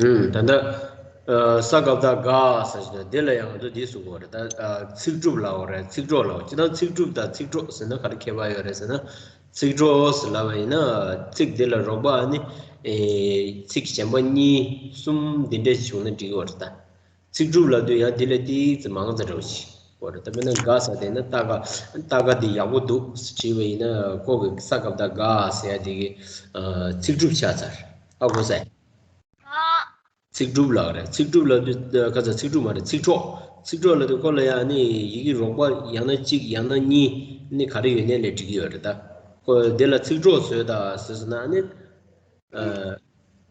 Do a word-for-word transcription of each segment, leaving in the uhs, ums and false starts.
ཨུམ། ད་ལྟ་ཨ་ས་ག་བཏགས་སྒ་ཟེར་ཞིག་དང་། དེ་ལ་ཡང་ང་ཚོ་འདི་གསུང་གི་ཡོད་རེད། ད་ཨ་ཚིག་གྲུབ་ལབ་ཡོད་རེད། ཚིག་གྲོགས་ལབ་ཡོད། སྤྱིར་བཏང་ཚིག་གྲུབ་དང་ཚིག་གྲོགས་ཟེར་ན་ག་རེ་ཁྱད་པར་ཡོད་རེད་ཟེར་ན། ཚིག་གྲོགས་ཟེར་ལབ་པ་ཡིན་ན་ཚིག་དེ་ལ་རོགས་པ་ཨ་ནི་ཨེ་ཚིག་གཞན་པ་གཉིས་གསུམ་འདི་འདྲ་ཞིག་བྱུང་ན་འགྲིག་གི་ཡོད་རེད་ད། ཚིག་གྲུབ་ལབ་དུས་ཡང་དེ་ལས་ཏིག་ཙམ་མང་ཙམ་འདྲ་བོ་ཞིག་གོ་རེད། ད་དཔེར་ན་སྒ་ཟེར་དེ་ན་ཏ་སྒ། ཏ་སྒ་འདི་ཡག་པོ་འདུག་བྲིས་པ་ཡིན་ན་ཁོ་གི་ས་ག་བཏགས་སྒ་ཟེར་ཡ་དེ་གི་ཨ་ཚིག་གྲུབ་ཆགས་ཚར། ཧ་གོ་སོང་། ཚིག་གྲུབ་ལབ་རེད། ཚིག་གྲུབ་ལབ་དུས་ཁ་ཚ་ཚིག་གྲུབ་མ་རེད། ཚིག་གྲོགས། ཚིག་གྲོགས་ལབ་དུས་ཁོ་ལ་ཡང་ནི་ཡི་གེ་རོགས་པ་ཡང་ན་གཅིག་ཡང་ན་གཉིས་ནི་ག་རེ་ཡོད་ནའི་ལས་འགྲིག་གི་ཡོད་རེད་ད། ཁོ་དེ་ལ་ཚིག་གྲོགས་བཟོས་ད་ཟེར་ཟེར་ན་ནི། ཨ།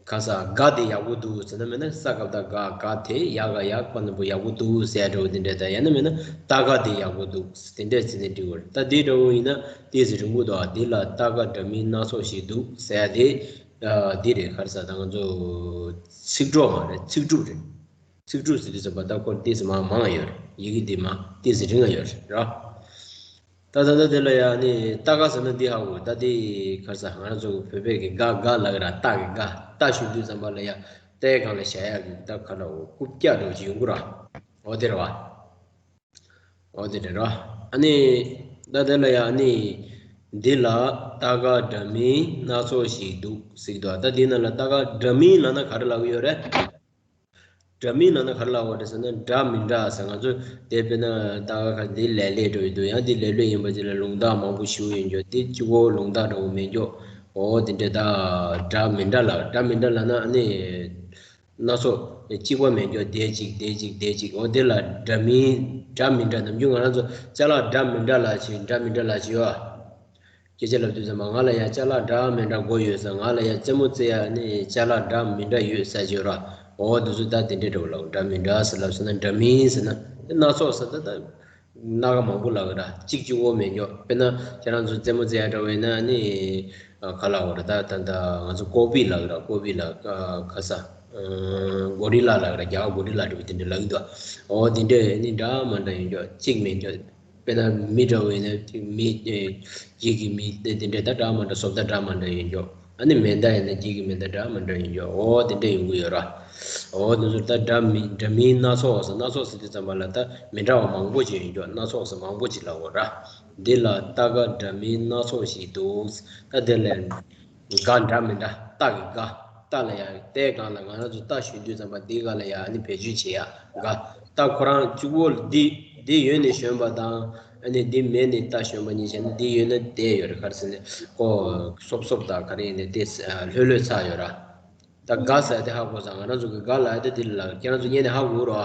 ཁ་ས་སྒ་དེ་ཡག་པོ་འདུག་ཟེར་ན་མེད་ན་ས་ག་བཏགས་སྒ། སྒ་དེ་ཡ་ག་ཡ་ག་པ་ན་བུ་ཡག་པོ་འདུག་ཟེར་འདྲ་བོ་དེ་འདྲ་ད། ཡང་ན་མེད་ན་ཏ་སྒ་དེ་ཡག་པོ་འདུག་དེ་འདྲ་ཟེར་ནས་འབྲི་དགོས་རེད། ད་དེ་འདྲ་བོ་ཡིན་ན་ཏོག་ཙམ་རིང་པོ་འདུག་ཨ། དེ་ལ་ཏ་སྒ་འདྲ་མིན་སྣ་ཚོགས་ཤིག་འདུག་ཟེར་ཡ་དེ། ཨ། དེ་རེད། ཁ་ས་ད་ང་ཚོ་ཚིག་གྲོགས་མ་རེད། ཚིག་གྲུབ་རེད། ཚིག་གྲུབ་ཟེར་དུས་ཙམ་པ་ད་ཁོ་ཏོག་ཙམ་མང་མང་ཡོད་རེད། ཡི་གེ་འདི་མ་ཏོག་ཙམ་རིང་ང་ཡོད་རེད་ར། ད་ད་ད་དེ་ལ་ཡ་ནི་ཏ་སྒ་ཟེར་ན་འདི་ཧ་གོ། ད་དེ་ག་རེ་ཟ། ང་རང་ཚོ་བོད་པའི་གི་སྒ། སྒ་ལབ་གི་ར། རྟ་གི་སྒ། རྟ་ཞུ་དུས་ཙམ་པ་ལ་ཡ་རྟའི་སྒང་ལ་བཞག་ཡ་གི་ད་ག་ལ་འོ་རྐུབ་བཀྱག་འདྲ་བོ་ཅིག་ཡོང་གི་ར། འོ་དེ་རེད་བ། འོ་དེ་རེད་ར། ཨ་ནི་ད་དེ་ལ་ཡ་ནི་འདི་ལ་ཏ་སྒ་འདྲ་མིན་སྣ་ཚོགས་ཤིག་འདུག་ཟེར་གི་འདུག་ད་འདི་ནང་ལ་ཏ་སྒ་འདྲ་མིན་ལབ་ན་ག་རེ་ལབ་གི་ཡོད་རེད། འདྲ་མིན་ལབ་ན་ག་རེ་ལབ་དགོས་རེད་ཟེར་ན། འདྲ་མི་འདྲ་ཟེར། ང་ཚོ་དེ་དཔེར་ན་ད་ག་ཁ་འདི་ལེབ་ལེབ་འདྲ་བོ་འདུག་ཡང་འདི་ལེབ་ལེབ་ཡིན་པ་ཅིག་ལ་ལུང་རྟགས་མང་པོ་ཞིག་ཡོད་འགྱོ། དེ་གཅིག་པོ་ལུང་རྟགས་འདྲ་བོ་མེད་འགྱོ། འོ་དེ་འདྲ་ད་འདྲ་མི་འདྲ་ལབ། འདྲ་མི་འདྲ་ལབ་ན་ཨ་ནི་སྣ་ཚོགས་གཅིག་པ་མེད་འགྱོ། དེ་གཅིག་དེ་གཅིག་དེ་གཅིག་འོ་དེ་ལ་འདྲ་མིན། འདྲ་མི་འདྲ། ནམ་རྒྱུན་ང་རང་ཚོ་ཅ་ལག་འདྲ་མི་འདྲ་ལབ་བྱས། འདྲ་མི་འདྲ་ལབ་བྱས་ཡོད། སྐད་ཆ་ལབ་དུས་ཙམ་པ་ང་ལ་ཡ་ཅ་ལག་འདྲ་མི་འདྲ་དགོས་ཡོད་ཟེར། ང་ལ་ཡ་རྩེད་མོ་རྩེ་ཡ་ནི་ཅ་ལག་འདྲ་མི་འདྲ་ཡོད་ཟེར་གྱི་ཡོད་ར། འོ་འདི་ཚོ་ད་དེ་འདྲའི་འདྲ་བོ་ལབ། འདྲ་མི་འདྲ་ཟེར་ལབ་སོང་ན། འདྲ་མིན་ཟེར་ན་དེ་སྣ་ཚོགས་ཟེར། ད་ད་སྣ་ཁ་མང་པོ་ལབ་གི་ར། གཅིག་གཅིག་པོ་མེད་འགྱོ། དཔེར་ན་ཁྱེད་རང་ཚོ་རྩེད་མོ་རྩེ་ཡ་འདྲ་བོ་ཡིན་ན་ནི་ག་ལབ་དགོས་རེད། ད་ད་ད་ང་ཚོ་ཀོ་པི་ལབ་གི་ར། ཀོ་པི་ལབ། ཨ། ག་ས། ཨ། གོ་རི་ལ་ལབ་གི་ར། རྒྱ་གར་གོ་རི་ལ་འདྲ་བོ་དེ་འདྲ་ལབ་གི་འདུག་འོ་དེ་འདྲ་ནི་འདྲ་མི་འདྲ་ཡོད་འགྱོ། གཅིག་མེད་འགྱོ། དཔེར་ན་མི་འདྲ་བོ་ཡིན་ན་མི། ཨེ། ཡིད་ཀྱི་མི་དེ་དེ་འདྲ་ད་འདྲ་མི་འདྲ། བཟོ་ལྟ་འདྲ་མི་འདྲ་ཡིན་འགྱོ། ཨ་ནི་མེ་མདའ་ཡིན་ན་ཡིད་ཀྱི་མེ་མདའ་འདྲ་མི་འདྲ་ཡིན་འགྱོ། འོ་དེ་འདྲ་ཡོང་གི་ཡོད་ར། འོ་དེ་ཚོ་ད་འདྲ་མི། འདྲ་མིན་སྣ་ཚོགས་ཟེར། སྣ་ཚོགས་ཟེར་དུས་ཙམ་པ་ལ་ད་མི་འདྲ་བ་མང་པོ་ཅིག་ཡིན་འགྱོ། སྣ་ཚོགས་ཟེར་མང་པོ་ཅིག་ལབ་དགོས་ར། འདི་ལ་ཏ་སྒ་འདྲ་མིན་སྣ་ཚོགས་ཤིག་འདུག་ད་དེ་ལས་སྒ་འདྲ་མི་འདྲ། རྟ་གི་སྒ། རྟ་ལ་ཡ་རྟའི་སྒང་ལ་ང་རང་ཚོ་རྟ་ཞོན་དུས་ཙམ་པ་འདིའི་སྒང་ལ་ཡ་ཨ་ནི་བེད་སྤྱོད་བྱེད་ཡ་སྒ། རྟ་ཁོ་རང་གཅིག་པོ་འདི། འདི་ཡོད་ནས་ཞོན་པ་དང་ཨ་ནི་འདི་མེད་ནས་རྟ་ཞོན་པ་གཉིས་བྱས་ན། འདི་ཡོད་ན་དེ་ཡོད་རེད། ག་རེ་ཟེར་ན་ཁོ་སོབ་སོབ་དང་ག་རེ་ཡིན་ནའི་དེ་ལྷོད་ལྷོད་ཚ་ཡོད་ར། ད་སྒ་ཟེར་དེ་ཧ་གོ་སོང་། ང་རང་ཚོ་གི་སྒ་ལབ་ཡ་དེ་འདི་ལ་ཁྱེད་རང་ཚོ་སྔོན་ནས་ཧ་གོ་རོ།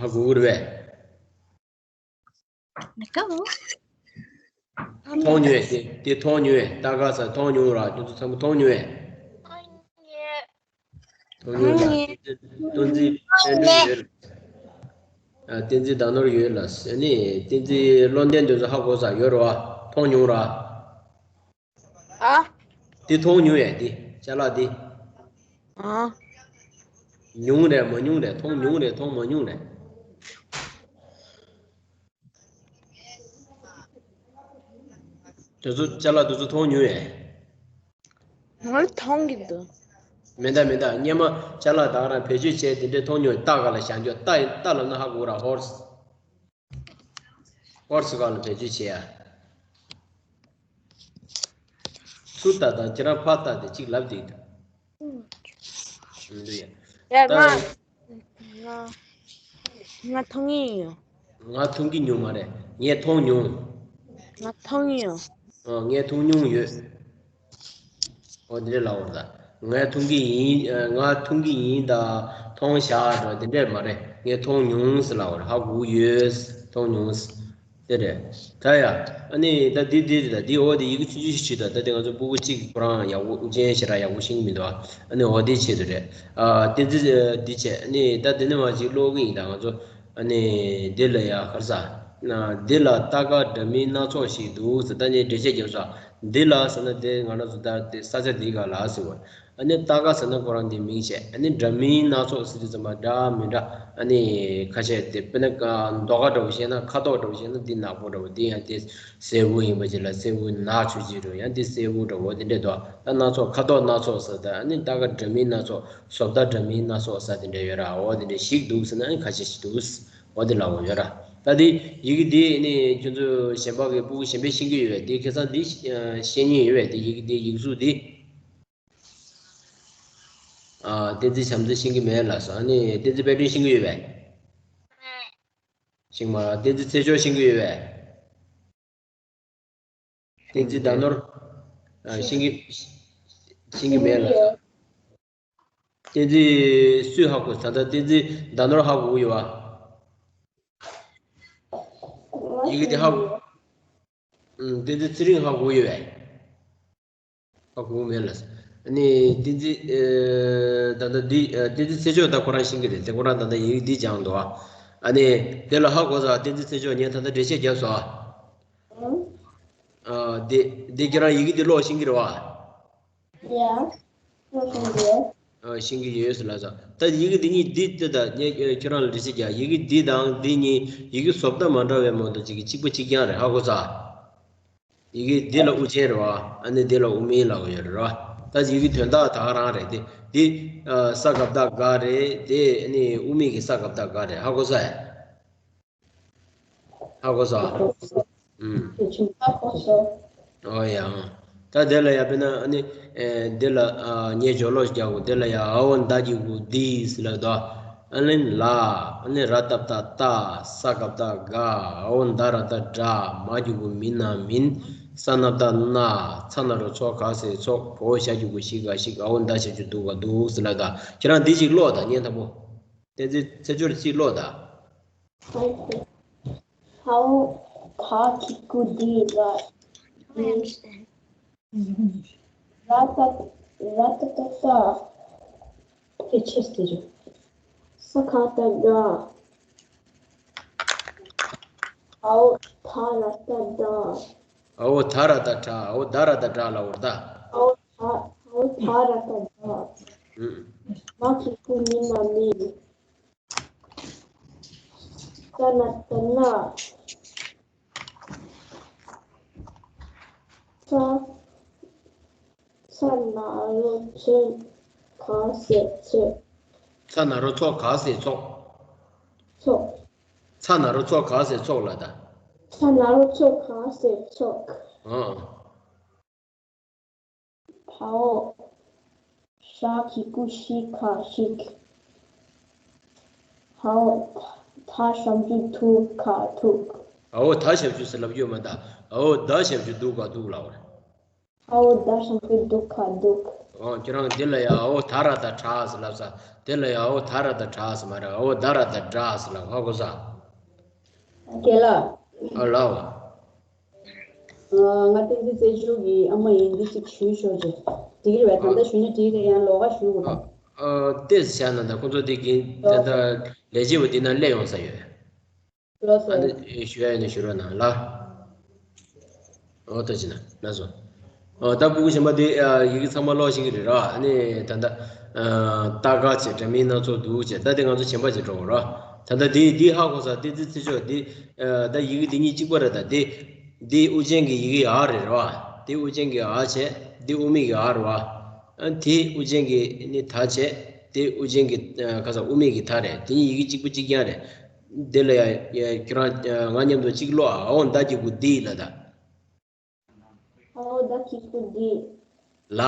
ཧ་གོ་གི་རེད་པས། མི་དགའ་བོ། མཐོང་མྱོང་ཡས། དེ་དེ་མཐོང་མྱོང་ཡས། ཏ་སྒ་ཟེར་མཐོང་མྱོང་ར། ཁྱོད་ཚོ་ཚང་མ་མཐོང་མྱོང་ཡས། མཐོང་མྱོང་ལ། བསྟན་འཛིན། བསྟན་འཛིན་ཡོད་ལ། ཨ། བསྟན་འཛིན་ཟླ་ནོར་ཡོད་ལ། ཨ་ནི་བསྟན་འཛིན་བློ་ལྡན་དེ་ཚོ་ཧ་གོ་ས་ཡོད་རེད་པ། མཐོང་མྱོང་ར། ཨ། དེ་མཐོང་མྱོང་ཡས། དེ་ཅ་ལག་དེ། ཨ། མྱོང་རེད་མ་མྱོང་རེད། མཐོང་མྱོང་རེད་མཐོང་མ་མྱོང་རེད། དེ་ཚོ་ཅ་ལག་དེ་ཚོ་མཐོང་མྱོང་ཡས། ང་མཐོང་གི་འདུག་མེ་མདའ། མེ་མདའ། སྔོན་མ་ཅ་ལག་ད་ག་རང་བེད་སྤྱོད་བྱས་དེ་འདྲས་མཐོང་མྱོང་། རྟ་སྒང་ལ་བཞག་འགྱོ། རྟ་ཡིན། རྟ་ལབ་ན་ཧ་གོ་ར། ཧོར་སི། ཧོར་སི་སྒང་ལ་བེད་སྤྱོད་བྱེད་ཡ། ཚུར་ལྟ་དང་ཁྱེད་རང་ཕར་ལྟ་དེ་གཅིག་ལབ་བསྡད་འདུག་མི་འདུག་ཡ། ཡ། ད་ང་ང་ང་མཐོང་གི་ཡོད། ང་མཐོང་གི་མྱོང་མ་རེད། ངས་མཐོང་མྱོང་། ང་མཐོང་གི་ཡོད། ཨ། ངས་མཐོང་མྱོང་ཡོད། འོ་འདི་འདྲས་ལབ་དགོས་རེད་ད། ངས་མཐོང་གི་ཡིན། ཨ། ང་མཐོང་གི་ཡིན་ད་མཐོང་བཞག་འགྲོ་འདི་འདྲས་མ་རེད། ངས་མཐོང་མྱོང་ཟེར་ལབ་དགོས་རེད། ཧ་གོ་ཡོད། མཐོང་མྱོང་། དེ་རེད། ད་ཡ། ཨ་ནི་ད་འདི་འདི་རེད་ད། འདི། འོ་འདི་ཡི་གེ་ཆུང་ཆུང་ཞིག་བྲིས་ད། ད་དེ་ང་ཚོ་སྤུ་གུ་གཅིག་ཁོ་རང་ཡག་པོ། དབུ་ཅན་ཞེ་དྲག་ཡག་པོ་ཤེས་ཀྱི་མི་འདུག་ཨ་ནི་འོ་འདི་ཆེད་དུ་རེད། ཨ། བསྟན་འཛིན་འདི་བྱས། ཨ་ནི་ད་འདི་ནས་མར་ཅིག་ཀློག་གི་ཡིན་ད་ང་ཚོ། ཨ་ནི་འདི་ལ་ཡ་ག་རེ་ཟ། ན་འདི་ལ་ཏ་ཀ་འདྲ་མིན་སྣ་ཚོགས་ཤིག་འདུག་ཟེར། ད་ངས་འགྲེལ་བཤད་རྒྱབ་ས། འདི་ལ་ཟེར་ན་དེ་ང་རང་ཚོ་ད་དེ་ས་ཆ་འདི་ག་ལ་ཟེར་བ། ཨ་ནི་ཏ་ཀ་ཟེར་ན་ཁོ་རང་འདི་མིང་བྱས། ཨ་ནི་འདྲ་མིན་སྣ་ཚོགས་ཟེར་དུས་ཙམ་པ་འདྲ་མི་འདྲ། ཨ་ནི་ཁ་ཤས་དེ་དཔེར་ན་མདོག་ཁ་འདྲ་བོ་བཤད་ན། ཁ་དོག་འདྲ་བོ་བཤད་ན་འདི་ནག་པོ་འདྲ་བོ། འདི་ཡང་དེ་སེར་པོ་ཡིན་པ་ཅིག་ལ་སེར་པོ་ནག་ཆུ་ཅིག་འདྲ་བོ། ཡང་དེ་སེར་པོ་འདྲ་བོ། དེ་འདྲས་འདུག། ད་སྣ་ཚོགས། ཁ་དོག་སྣ་ཚོགས་ཟེར། ད་ཨ་ནི་ཏ་ཀ་འདྲ་མིན་སྣ་ཚོགས། བཟོ་ལྟ་འདྲ་མིན་སྣ་ཚོགས་ཟེར་དེ་འདྲས་ཡོད་ར། འོ་དེ་འདྲས་ཞིག་འདུག་ཟེར་ན་ཨ་ནི་ཁ་ཤས་ཤིག་འདུག། འོ་དེ་ལབ་པ་ཡོད་ར། ད་དེ་ཡི་གེ་འདི་ནི་ཁྱོད་ཚོ་གཞན་པ་གི་སྤུ་གུ་གཞན་པས་ཤེས་ཀྱི་ཡོད་པས། དེ་ཁ་སང་འདི་ཤེས་མཁན་ཡོད་པས། དེ་ཡི་གེ་འདི་ཡིག་གཟུགས་འདི། ཨ། བསྟན་འཛིན་བྱམས་བརྩེ་ཤེས་ཀྱི་མེད་ལབ་སོང་། ཨ་ནི་བསྟན་འཛིན་དཔལ་སྒྲོན་ཤེས་ཀྱི་ཡོད་པས། ཤེས་མ། བསྟན་འཛིན་ཚེ་མཆོག་ཤེས་ཀྱི་ཡོད་པས། བསྟན་འཛིན་ཟླ་ནོར། ཨ། ཤེས་ཀྱི། ཤེས་ཀྱི་མེད་ལབ་སོང་། བསྟན་འཛིན་སུས་ཧ་གོ། ད་ལྟ་བསྟན་འཛིན་ཟླ་ནོར་ཧ་གོ་གི་ཡོད་པ། ཡི་གེ་འདི་ཧ་གོ། ཨུམ། བསྟན་འཛིན་ཚེ་རིང་ཧ་གོ་ཡོད་པས། ཧ་གོ་མེད་ལ། ཨ་ནི་བསྟན་འཛིན། ཨེ། ད་ལྟ་འདི། ཨེ། བསྟན་འཛིན་ཚེ་མཆོག་ད་ཁོ་རང་ཤེས་ཀྱི་རེད་དེ། ཁོ་རང་ད་ལྟ་ཡི་གེ་འདི་སྦྱངས་འདུག་ཨ། ཨ་ནི་དེ་ལ་ཧ་གོ་ས། བསྟན་འཛིན་ཚེ་མཆོག་ངས་ད་ལྟ་འགྲེལ་བཤད་བརྒྱབ་སོང་ཨ། ཨ། འདི། འདི་ཁྱེད་རང་ཡི་གེ་འདི་ཀློག་ཤེས་ཀྱི་རེད་པ། ཡ། ཀློག་ཤེས་ཀྱི་ཡོད། ཨ། ཤེས་ཀྱི་ཡོད་ཟེར་ལབ་སོང་། ད་ཡི་གེ་འདི་གཉིས། འདི་ལྟ་ད་ངས་ཁྱེད་རང་ལ་འགྲེལ་བཤད་རྒྱག། ཡི་གེ་འདི་དང་འདི་གཉིས་ཡི་གེ་བཟོ་ལྟ་མ་འདྲ་བའི་མོ་འདུག་ཅིག་གི་གཅིག་པ་གཅིག་རྐྱང་རེད། ཧ་གོ་ས། ཡི་གེ་འདི་ལ་དབུ་ཅན་རེད་པ། ཨ་ནི་འདི་ལ་དབུ་མེད་ལབ་ཀྱི་ཡོད་རེད་པ། ད་ཡི་གེ་དོན་དག་ད་ག་རང་རེད་དེ། འདི། ཨ། ས་ག་བཏགས་སྒ་རེད་དེ། ཨ་ནི་དབུ་མེད་ཀྱི་ས་ག་བཏགས་སྒ་རེད། ཧ་གོ་ས། ཧ་གོ་ས། ཧ་གོ་སོང་། ཨུམ། ཧ་གོ་སོང་། ཨོ་ཡ། ད་དེ་ལ་ཡ་དཔེར་ན་ཨ་ནི། ཨེ། འདི་ལ། ཨ། ངས་སྦྱོར་ཀློག་རྒྱག་གོ། དེ་ལ་ཡ། འ་འོག་མདའ་གི་གུ་འདི་ཟེར་ལབ་དོ། ཨ་ནི་ལ། ཨ་ནི་ར་བཏགས་རྟ། རྟ། ས་ག་བཏགས་སྒ། འ་འོག་མདའ་ར་བཏགས་འདྲ། མ་གི་གུ་མི་ན་མིན། ས་ན་བཏགས་སྣ། ཚ་ན་རོ་ཚོ་ག་ས་ཚོགས། བ་འོག་ཞ་གི་གུ་ཞི་ག་ཞིག། འ་འོག་མདའ་ཞབས་ཀྱུ་འདུ་ག་འདུག་ཟེར་ལབ་དོ། ཁྱེད་རང་འདི་ཅིག་ཀློག་དང་། ཉན་དང་པོ། བསྟན་འཛིན་ཚེ་མཆོག་ཅིག་ཀློག་དང་། འ་འོག་ད་གི་གུ་འདི་ལ། I understand. ར་བཏགས། ར་བཏགས་རྟ། སྐད་ཆེར་ཟེར། ས་ག་བཏགས་སྒ། འ་འོག་ད་ར་བཏགས་འདྲ། འ་འོག་ད་ར་བཏགས་འདྲ། འ་འོག་མདའ་ར་བཏགས་འདྲ་ལབ་པ་རེད་ད། འ་འོག་ད། འ་འོག་ད་ར་བཏགས་འདྲ། ཨུམ། མ་གི་གུ་མི་ན་མིན། ས་ན་བཏགས་སྣ། ཚ། ཚ་ན་རོ་ཚོ་ག་ས་ཚོགས། ཚ་ན་རོ་ཚོ་ག་ས་ཚོགས། ཚོགས། ཚ་ན་རོ་ཚོ་ག་ས་ཚོགས་ལབ་དང་། ཚ་ན་རོ་ཚོ་ག་ས་ཚོགས། ཨང་། འ་འོག་ཞ་གི་གུ་ཞི་ག་ཞིག། འ་འོག་ད་ཞབས་ཀྱུ་འདུ་ག་འདུག། འ་འོག་ད་ཞབས་ཀྱུ་ཟེར་ལབ་ཡོད་མ་ད། འ་འོག་མདའ་ཞབས་ཀྱུ་འདུ་ག་འདུག་ལབ་པ་རེད། འ་འོག་མདའ་ཞབས་ཀྱུ་འདུ་ག་འདུག། ཨོ། ཁྱེད་རང་འདི་ལ་ཡ་འ་འོག་ད་ར་བཏགས་དྲ་ཟེར་ལབ་ས། དེ་ལ་ཡ་འ་འོག་ད་ར་བཏགས་དྲ་ཟེར་མ་རེད། འ་འོག་མདའ་ར་བཏགས་འདྲ་ཟེར་ལབ། ཧ་གོ་ས། རྒན་ལགས། ཨ་ལགས། ང་བསྟན་འཛིན་རྩེ་ཆུ་གི་ཨ་མ་ཡིན། འདི་གཅིག་ཞུས་ཤོག་ཅིག། འགྲིག་གི་རེད་པས། ད་ལྟ་ཞུས་ན་འགྲིག་གི་རེད། ཡང་ལོགས་ཀ་ཞུ་དགོས་པས། ཨ། ཨ། ཏོག་ཙམ་བཞག་ན། ད་ཁོང་ཚོ་དེ་གིན་ད་ལྟ་ལས་བྱེད་པ་དེ་ན་སླེབས་ཡོང་ས་ཡོད། ལགས་སོ། ཨ་ནི་ཞུ་ཡ་ཡིན་ན་ཞུ་རོགས་གནང་ལ། ཨོ། ད་ཅི་ན་ན་སོ། ཨོ། ད་སྤུ་གུ་གཞན་པ་དེ་ཡི་གེ་ཚང་མ་ཀློག་ཤེས་ཀྱི་རེད་ར། ཨ་ནི་ད་ལྟ་ཏ་ཀ་བྱས། འདྲ་མིན་སྣ་ཚོགས་འདུག་བྱས། ད་དེ་ང་ཚོ་གཞན་པ་ཅིག་འགྲོ་དགོས་ར། ད་ལྟ་དེ་དེ་ཧ་གོ་ས། བསྟན་འཛིན་ཚེ་མཆོག་དེ། ད་ཡི་གེ་དེ་གཉིས་གཅིག་པ་རེད་ད། དེ་དེ་དབུ་ཅན་གྱི་ཡི་གེ་འ་རེད་ར། དེ་དབུ་ཅན་གྱི་འ་བྱས། དེ་དབུ་མེད་ཀྱི་འ་རེད་བ། ཨ། དེ་དབུ་ཅན་གྱི་ནི་ད་བྱས། དེ་དབུ་ཅན་གྱི། ཨ། ག་ས། དབུ་མེད་ཀྱི་ད་རེད། དེ་གཉིས་ཡི་གེ་གཅིག་པ་གཅིག་རྐྱང་རེད། དེ་ལ་ཡ། ཡ། ཁྱེད་རང་ང་མཉམ་དུ་གཅིག་ཀློག་ཨ། འ་འོག་མདའ་གི་གུ་འདི་ལབ་དང་། འ་འོག་མདའ་གི་གུ་འདི། ལ།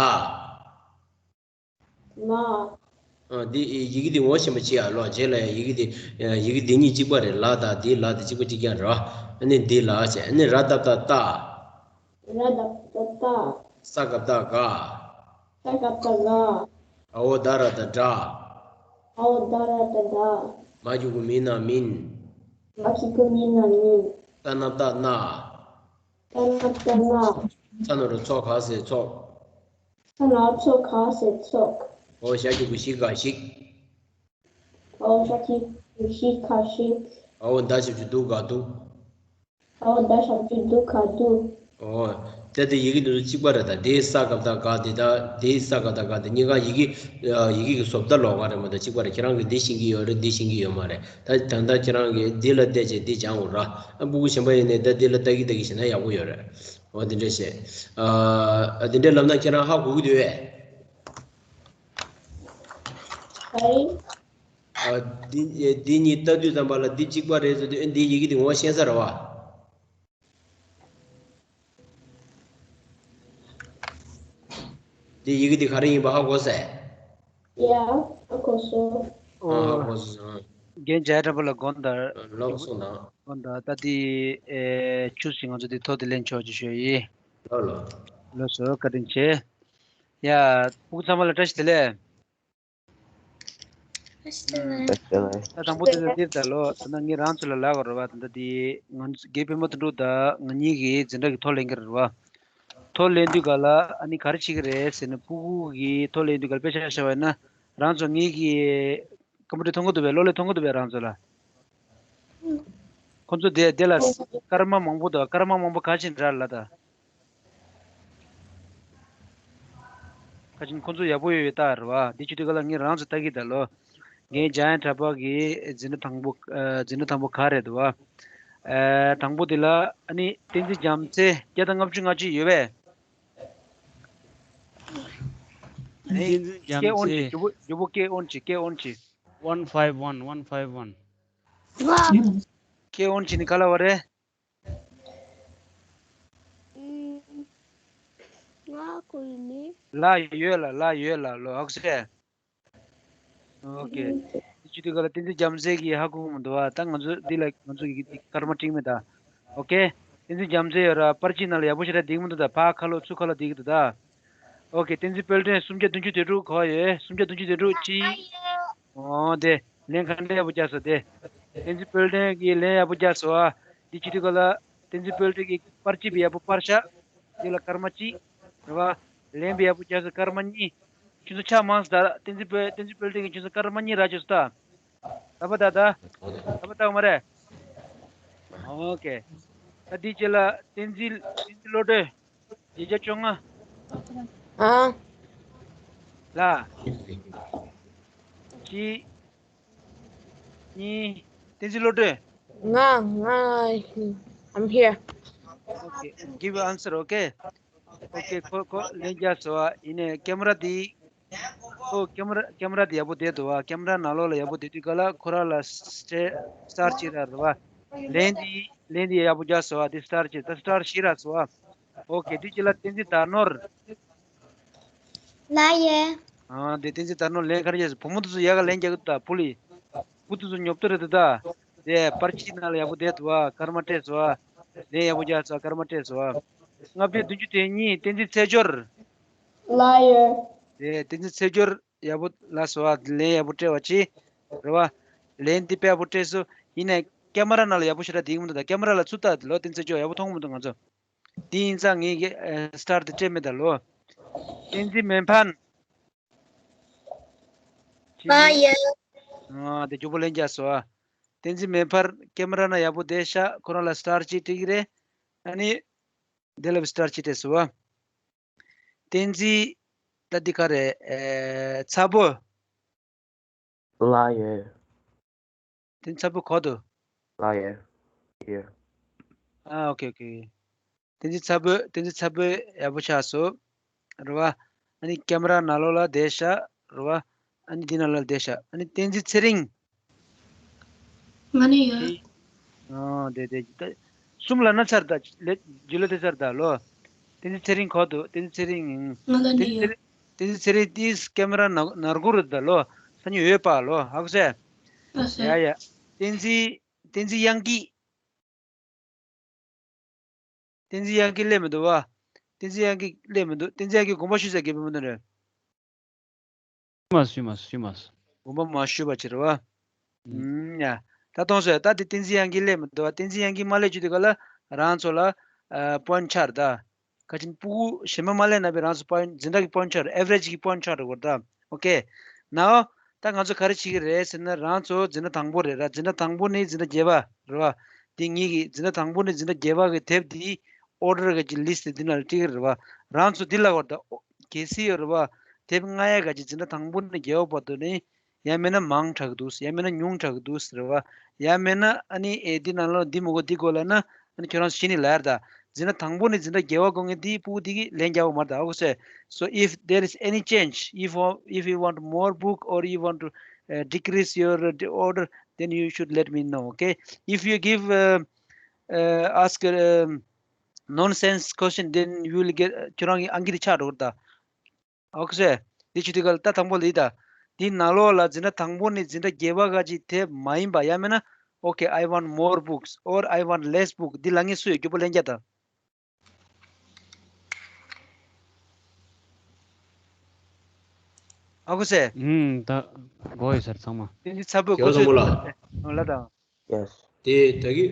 ལ། ཨ། འདི་ཡི་གེ་འདི་ངོ་ཤེས་པ་བྱེད་ཨ་ལོ། རྗེས་ལ་ཡ་ཡི་གེ་འདི། ཡི་གེ་འདི་གཉིས་གཅིག་པ་རེད། ལ་དང་འདི། ལ་དེ་གཅིག་པ་གཅིག་རྐྱང་རེད་བ། ཨ་ནི་འདི་ལ་བྱས། ཨ་ནི་ར་བཏགས་རྟ། རྟ། ར་བཏགས་རྟ། ས་ག་བཏགས་སྒ། ས་ག་བཏགས་སྒ། འ་འོག་མདའ་ར་བཏགས་འདྲ། འ་འོག་མདའ་ར་བཏགས་འདྲ། མ་གི་གུ་མི་ན་མིན། མ་གི་གུ་མི་ན་མིན། ས་ན་བཏགས་སྣ། ས་ན་བཏགས་སྣ། ཚ་ན་རོ་ཚོ་ག་ས་ཚོགས། ཚ་ན་རོ་ཚོ་ག་ས་ཚོགས། འ་འོག་ཞ་གི་གུ་ཞི་ག་ཞིག། འ་འོག་ཞ་གི་གུ་ཞི་ག་ཞིག། འ་འོག་མདའ་ཞབས་ཀྱུ་འདུ་ག་འདུག། ཨོ་ད་ཞབས་ཀྱུ་འདུག་ག་འདུག་ཨོ། ད་དེ་ཡི་གེ་འདི་ཚོ་གཅིག་པ་རེད། ད་དེའི་ས་སྐབས་དང་ག་དེ་དང་དེའི་ས་སྐབས་དང་ག་དེ་གཉིས་ཀ་ཡི་གེ་ཡི་གེ་གི་བཟོ་ལྟ་ལོགས་ཀ་རེད་མ་གཏོགས་གཅིག་པ་རེད། ཁྱེད་རང་གིས་འདི་ཤེས་ཀྱི་ཡོད་རེད། འདི་ཤེས་ཀྱི་ཡོད་མ་རེད། ད་ད་ལྟ་ཁྱེད་རང་གིས་འདི་ལ་བལྟས་བྱས་འདི་སྦྱང་དགོས་ར། ཨ་སྤུ་གུ་གཞན་པ་ཡིན་ནའི་ད་འདི་ལ་ལྟ་གི་ལྟ་གི་བྱས་ན་ཡག་པོ་ཡོད་རེད། ཨོ་དེ་འདྲ་བྱས། ཨ་དེ་འདྲ་ལབ་ན་ཁྱེད་རང་ཧ་གོ་གི་འདུག་གས། ཨ་འདི་འདི་གཉིས་ལྟ་དུས་ཙམ་པ་ལ་འདི་གཅིག་པ་རེད་ཟེར་དུས། ཨ་འདི་ཡི་གེ་འདི་ངོ་ཤེས་ས་རེད་བ། འདི་ཡི་གེ་འདི་ག་རེ་ཡིན་པ་ཧ་གོ་སོང་ངས། ཡ། ཧ་གོ་སོང་། ཨ་ཧ་གོ་སོང་། རྒན་འཇའ་དྲག་པོ་ལ་དགོངས་དག་ལགས་སོ། གནང་། དགོངས་དག་ད་འདི་ཨེ་ཆུ་ཞིག་ང་ཚོ་འདི་ཐོག་འདི་ལེན་ཆོག་ཅེས་ཞུ་ཡི། ལགས་ལགས། ལགས་སོ། བཀའ་དྲིན་ཆེ། ཡ། སྤུ་གུ་ཚང་མ་ལ་བཀྲ་ཤིས་བདེ་ལེགས། ད་དང་པོ་དེ་ཚོ་འདིར་ད་ལོ་ད་ནང་ངས་རང་ཚོ་ལ་ལབ་དགོས་རེད་བ། ད་ལྟ་དེ་ང་ཚོ་དགེ་བའི་བུ་མོ་དོན་གྲུབ་དང་ང་གཉིས་ཀྱིས་འཛིན་གྲྭ་གི་ཐོ་ལེན་གྱི་རེད་བ། ཐོ་ལེན་དུས་ག་ལ་ཨ་ནི་ག་རེ་བྱེད་ཀྱི་རེད་ཟེར་ན། སྤུ་གུ་གི་ཐོ་ལེན་དུས་ག་ལ་དཔེ་ཆ་བཞག་པ་ཡིན་ན། རང་ཚོ་ངེད་ཀྱི་ཀམ་པུ་ཊར་མཐོང་གི་འདུག་པས། གློག་ཀླད་མཐོང་གི་འདུག་པས་རང་ཚོ་ལ། ཁོ་ཚོ་དེ་དེ་ལ་སྐར་མ་མང་པོ་འདུག་སྐར་མ་མང་པོ་ག་ཅིག་འདྲ་ལ་ད། ཁ་ཅིག་ཁོ་ཚོ་ཡག་པོ་ཡོད་ཡོད་ལྟ་རེད་བ། འདི་བྱེད་དུས་ག་ལ་ངས་རང་ཚོ་ལྟ་གི་ད་ལོ། ངས་འཇམ་དབྱངས་གྲགས་པ་གི་འཛིན་གྲྭ་དང་པོ་ཨ་འཛིན་གྲྭ་དང་པོ་ག་རེད་འདུག་བ། ཨ་དང་པོ་དེ་ལ་ཨ་ནི་བསྟན་འཛིན་རྒྱ་མཚོ་བརྒྱ་དང་ལྔ་བཅུ་ང་གཅིག་ཡོད་པས། བསྟན་འཛིན་རྒྱ་མཚོ། མཇུག་པོ་མཇུག་པོ་སྐད་ཨོན་ཅིག་སྐད་ཨོན་ཅིག One five one, one five one. སྐད་ཨོན་ཅིག་ནི་ག་ལ་བ་རེད། ང་གོ་ཡིན་ནི། ལ་ཡོད་ལ་ལ་ཡོད་ལ་ལོ་ཨག་སེ། ཨོ་ཀེ། དེ་བྱེད་དུས་ག་ལ་བསྟན་འཛིན་རྒྱ་མཚོ་གིས་ཧ་གོ་གི་མི་འདུག་བ། ད་ང་ཚོ་འདི་ལ་ང་ཚོ་གི་སྐར་མ་སྤྲིང་མེད་ད། ཨོ་ཀེ། བསྟན་འཛིན་རྒྱ་མཚོ་ཡོད་ར། པར་ཅིག་ནང་ལ་ཡག་པོ་ཞེ་དྲག་བསྡད་ཀྱི་མི་འདུག་ད། ཕར་ཁ་ལོག་ཚུར་ཁ་ལོག་བསྡད་ཀྱི་འདུག་ད། ཨོ་ཀེ། བསྟན་འཛིན་དཔལ་ལྡན་སུམ་བརྒྱ་བདུན་ཅུ་དོན་དྲུག་གོ་ཡོད། སུམ་བརྒྱ་བདུན་ཅུ་དོན་དྲུག་གཅིག་ཨོ་དེ། ལན་ག་འདྲ་ཡག་པོ་རྒྱག་སོང་དེ། བསྟན་འཛིན་དཔལ་ལྡན་གྱིས་ལན་ཡག་པོ་རྒྱག་སོང་ཨ། འདི་བྱེད་དུས་ག་ལ་བསྟན་འཛིན་དཔལ་ལྡན་གྱིས་པར་ཅིག་ཡག་པོ་པར་བཞག་འདི་ལ་སྐར་མ་གཅིག་རེད་བ། ལན་པ་ཡག་པོ་རྒྱག་སོང་སྐར་མ་གཉིས། ཁྱོད་ཚོ་ཆ་མང་སོང་ད། བསྟན་འཛིན་དཔལ་བསྟན་འཛིན་དཔལ་ལྡན་གྱིས་ཁྱོད་ཚོ་སྐར་མ་གཉིས་རག་བཅུག་སོང་ད། ད་པ་ད་ད། ད་པ་ད་མ་རེད། ཨོ་ཀེ། ད་འདི་རྗེས་ལ་བསྟན་འཛིན་བསྟན་འཛིན་བློ་གྲོས། བརྒྱད་བརྒྱ་བཅོ་ལྔ། ཨ། ལ། གཅིག་གཉིས། བསྟན་འཛིན་བློ་གྲོས། ང་ང་། I'm here. Okay, give your answer, okay? Okay, ཁོ་ཁོ་ལན་རྒྱག་སོང་བ། ཡིན་ནའི་ཀེམ་ར་འདི། ཁོ་ཀེམ་ར་ཀེམ་ར་འདི་ཡག་པོ་བསྡད་འདུག་བ། ཀེམ་ར་ནང་ལོགས་ལ་ཡག་པོ་བསྡད་དུས་ག་ལ་ཁོ་རང་ལ་སི་ཊར་སི་ཊར་གཅིག་རག་རེད་བ། ལན་འདི་ལན་འདི་ཡག་པོ་རྒྱག་སོང་བ། འདི་སི་ཊར་གཅིག་ད་སི་ཊར་བཞི་རག་སོང་བ། ཨོ་ཀེ། འདི་གཅིག་ལ་བསྟན་འཛིན་དར་ནོར། ལགས་ཡོད། ཨ་འདི་བསྟན་འཛིན་དར་ནོར་ལན་ག་རེ་རྒྱག་སོང་། བུ་མོ་དེ་ཚོ་ཡག་ག་ལན་རྒྱག་གི་འདུག་ད། བུ་ལི། བུ་དེ་ཚོ་ཉོབ་ཏོ་རེད་འདུག་ད། དེ་པར་ཅིག་ནང་ལ་ཡག་པོ་བསྡད་འདུག་བ། སྐར་མ་སྤྲད་སོང་བ། ལན་ཡག་པོ་རྒྱག་སོང་། སྐར་མ་སྤྲད་སོང་བ། ལྔ་བརྒྱ་བདུན་ཅུ་དོན་གཉིས། བསྟན་འཛིན་ཚེ་སྦྱོར། ལགས་ཡོད། དེ་བསྟན་འཛིན་ཚེ་སྦྱོར་ཡག་པོ་ལབ་སོང་བ། ལན་ཡག་པོ་སྤྲད་པ་ཅིག་རེད་བ། ལན་འདི་དཔེ་ཡག་པོ་སྤྲད་སོང་། ཡིན་ནའི་ཀེམ་ར་ནང་ལ་ཡག་པོ་ཞེ་དྲག་བསྡད་ཀྱི་མི་འདུག་ད། ཀེམ་ར་ལ་ཚུར་ལྟ་ལོ། བསྟན་འཛིན་ཚེ་སྦྱོར་ཡག་པོ་མཐོང་གི་མི་འདུག་ང་ཚོ། དེ་ཡིན་ཙང་ངས་ཀྱི་ཨ་སི་ཊར་དེ་སྤྲད་མེད་ད་ལོ། བསྟན་འཛིན་མེ་འཕང་། ཨ་ཡ། ཨ་དེ་མགྱོགས་པོ་ལན་རྒྱག་སོང་ཨ། བསྟན་འཛིན་མེ་འཕང་ཀེམ་ར་ནང་ཡག་པོ་བསྡད་ཤག་ཁོ་རང་ལ་སི་ཊར་གཅིག་སྤྲད་ཀྱི་རེད། ཨ་ནི། དེ་ལ་སི་ཊར་གཅིག་སྤྲད་སོང་ཨ། བསྟན་འཛིན། ད་འདི་ག་རེད། ཨེ་ཚ་པོ། ལགས་ཡོད། བསྟན་འཛིན་ཚ་པོ་གོ་འདུག་ལགས་ཡོད། ཡོད། ཨ་ཨོ་ཀེ་ཨོ་ཀེ། བསྟན་འཛིན་ཚ་པོ་བསྟན་འཛིན་ཚ་པོ་ཡག་པོ་ཆགས་སོང་། རེད་བ། ཨ་ནི་ཀེམ་ར་ནང་ལོགས་ལ་བསྡད་ཤག་རེད་བ། ཨ་ནི་འདི་ནང་ལ་བསྡད་ཤག་ཨ་ནི་བསྟན་འཛིན་ཚེ་རིང་། ང་ནི་ཡོད། ཨ་དེ་དེ་དེ་གསུམ་ལབ་ན་ཚར་ད། ལེ་རྒྱུ་ལོ་དེ་ཚར་ད་ལོ། བསྟན་འཛིན་ཚེ་རིང་གོ་འདུག་བསྟན་འཛིན་ཚེ་རིང་། ང་ལ་ནི་ཡོད། བསྟན་འཛིན་ཚེ་རིང་དེ་ཀེམ་ར་ནང་ནང་སྒོ་རུ་ད་ལོ། ས་ཉུལ་ཡོད་པ་ལོ། ཧ་གོ་སོང་། ཨ་སོ། ཡ་ཡ། བསྟན་འཛིན་བསྟན་འཛིན་དབྱངས་སྐྱིད། བསྟན་འཛིན་དབྱངས་སྐྱིད་སླེབས་མི་འདུག་བ། བསྟན་འཛིན་དབྱངས་སྐྱིད་སླེབས་མི་འདུག་བསྟན་འཛིན་དབྱངས་སྐྱིད་དགོངས་པ་ཞུས་ས་དགེ་བའི་བུ་མོ་དོན་གྲུབ། ཞུས་མ་སོང་། ཞུས་མ་སོང་། ཞུས་མ་སོང་། དགོངས་པ་མ་ཞུས་པ་བྱེད་རེད་བ། ཨུམ། ཨུམ། ཡ། ད་གཏོང་སོང་། ད་དེ་བསྟན་འཛིན་དབྱངས་སྐྱིད་སླེབས་མི་འདུག་བ། བསྟན་འཛིན་དབྱངས་སྐྱིད་མ་སླེབས་བྱེད་དུས་ག་ལ་རང་ཚོ་ལ་ཨ་པོ་ཡིན་ཊི་ཆགས་རེད་ད། ཁ་ཅིག་སྤུ་གུ་གཞན་པ་མ་སླེབས་ན་བས་རང་ཚོ་པོ་ཡིན་ཊི་འཛིན་གྲྭ་གི་པོ་ཡིན་ཊི་ཆགས་རེད། ཨེ་ཝ་རེཇ་གི་པོ་ཡིན་ཊི་ཆགས་རེད་གོ་ད། ཨོ་ཀེ། ནའོ། ད་ང་ཚོ་ག་རེ་བྱེད་ཀྱི་རེད་ཟེར་ན། རང་ཚོ་འཛིན་གྲྭ་དང་པོ་རེད་ར། འཛིན་གྲྭ་དང་པོ་ནས་འཛིན་གྲྭ་བརྒྱད་པ་རེད་བ། དེ་ངེད་ཀྱི་འཛིན་གྲྭ་དང་པོ་ནས་འཛིན་གྲྭ་བརྒྱད་པ་གི་དེབ་དེའི་ཨོ་ཌར་གི་ཅིག་ལིསི་ཊི་འདི་ནང་ལ་བྲིས་ཀྱི་རེད་བ། རང་ཚོ་འདི་ལ་བར་དུ་གལ་སྲིད་ཡོད་རེད་བ། དེབ་ལྔ་ཡ་ག་ཅིག་འཛིན་གྲྭ་དང་པོ་ནས་བརྒྱད་པ་བར་དུ་ནས་ཡང་མིན་ན་མང་དྲགས་ཀྱི་འདུག་ཡང་མིན་ན་ཉུང་དྲགས་ཀྱི་འདུག་ཟེར་བ། ཡང་མིན་ན་ཨ་ནི་ཨེ་འདི་ནང་ལོགས་འདི་མི་དགོས་འདི་དགོས་ལབ་ན་ཨ་ནི་ཁྱོད་རང་ཚོ་གཞི་ནས་ལབ་ཡ་རེད་ད། འཛིན་གྲྭ་དང་པོ་ནས་འཛིན་གྲྭ་བརྒྱད་པ་དགོས་མཁན་འདི་སྤུ་གུ་འདི་གིས་ལན་རྒྱག་དགོས་མ་རེད་ད། ཨོ་ཁེ་སེ། So if there is any change, if you- if you want more book or you want to uh, decrease your uh, order, then you should let me know, okay? If you give uh, uh, ask um, nonsense question, then you will get ཁྱོད་རང་གི་ཨང་ཀི་འདི་ཆག་འགྲོ་གི་རེད་ད། ཨོ་ཁེ་སེ། འདི་ཆུ་དུས་ག་ལ་ད་དང་པོ་ལ་ཡིན་ད། འདི་ནང་ལོགས་ལ་འཛིན་གྲྭ་དང་པོ་ནས་འཛིན་གྲྭ་བརྒྱད་པ་ག་ཅིག་དེབ་མ་ཡིན་པ་ཡང་མིན་ན། Okay, I want more books or I want less book. འདི་ལབ་མཁན་སུ་ཡོད། མགྱོགས་པོ་ལན་རྒྱག་ད། ཨ་ཁུ་སེ། ཨུམ། ད་གོ་ཡོད་ཟེར་ཚང་མ། དེ་འདི་ཚ་པོས་གོ་ཚོད་ལ། ལ་དང་། Yes. དེ་ད་གི་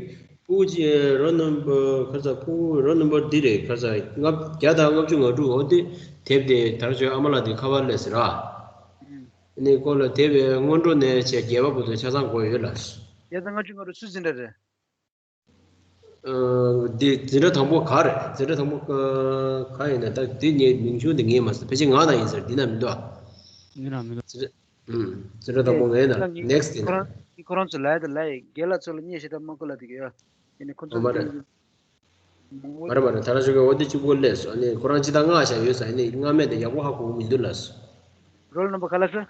ཕྲུ་གུ་ཅིག་རོལ་ནམ་བར་ཁ་ས་ཕྲུ་གུ་རོལ་ནམ་བར་འདི་རེད། ཁ་ས་ལྔ་བརྒྱ་དང་ལྔ་བཅུ་ང་དྲུག་འོ་དེ་དེབ་དེ་དར་ཆོས་ཨ་མ་ལགས་དེ་ཁ་པར་སླེབས་ཟེར་ར། ཨུམ། ནི་ཁོ་ལ་དེབ་སྔོན་འགྲོ་ནས་བྱས་བརྒྱད་པ་བར་དུ་ཆ་ཚང་དགོས་ཡོད་ལ། བརྒྱ་དང་ལྔ་བཅུ་ང་དྲུག་སུ་འཛིན་གྲྭ་རེད། ཨ། འདི་འཛིན་གྲྭ་དང་པོ་ག་རེད། འཛིན་གྲྭ་དང་པོ་ག་ཡིན་ན་ད་འདི་ངའི་མིང་ཆུང་འདི་ངས་མ་ཟེར། ཕལ་ཆེར་ང་ན་ཡིན་ཟེར། འདི་ན་མི་འདུག་ཨ། འདི་ན་མི་འདུག་འཛིན་གྲྭ་ཨུམ། འཛིན་གྲྭ་དང་པོ་ངའི་ན་ནེག་སི་འདི་ན། ཁོ་རང་ཁོ་རང་ཚོ་ལ་ཡ་ད་ལ་ཡ་རྒན་ལགས་ཚོ་ལ་བརྙས་ཤ་སྟག་མ་བཀོལ་ལ་འདི་གི་ཡ། ཡིན་ནའི་ཁོ་ཚོ་མ་རེད། མ་རེད་མ་རེད། ད་ར་ཞོགས་ཀས་འོ་འདི་གཅིག་པོ་སླེབས་སོང་། ཨ་ནི་ཁོ་རང་སྤྱི་བཏང་སྔགས་ཤ་ཡོད་ས། ཨ་ནི་སྔགས་མེད་དེ་ཡག་པོ་ཧ་གོ་གི་མི་འདུག་ལགས་སོ། རོལ་ནམ་བར་ག་ལ་སོ།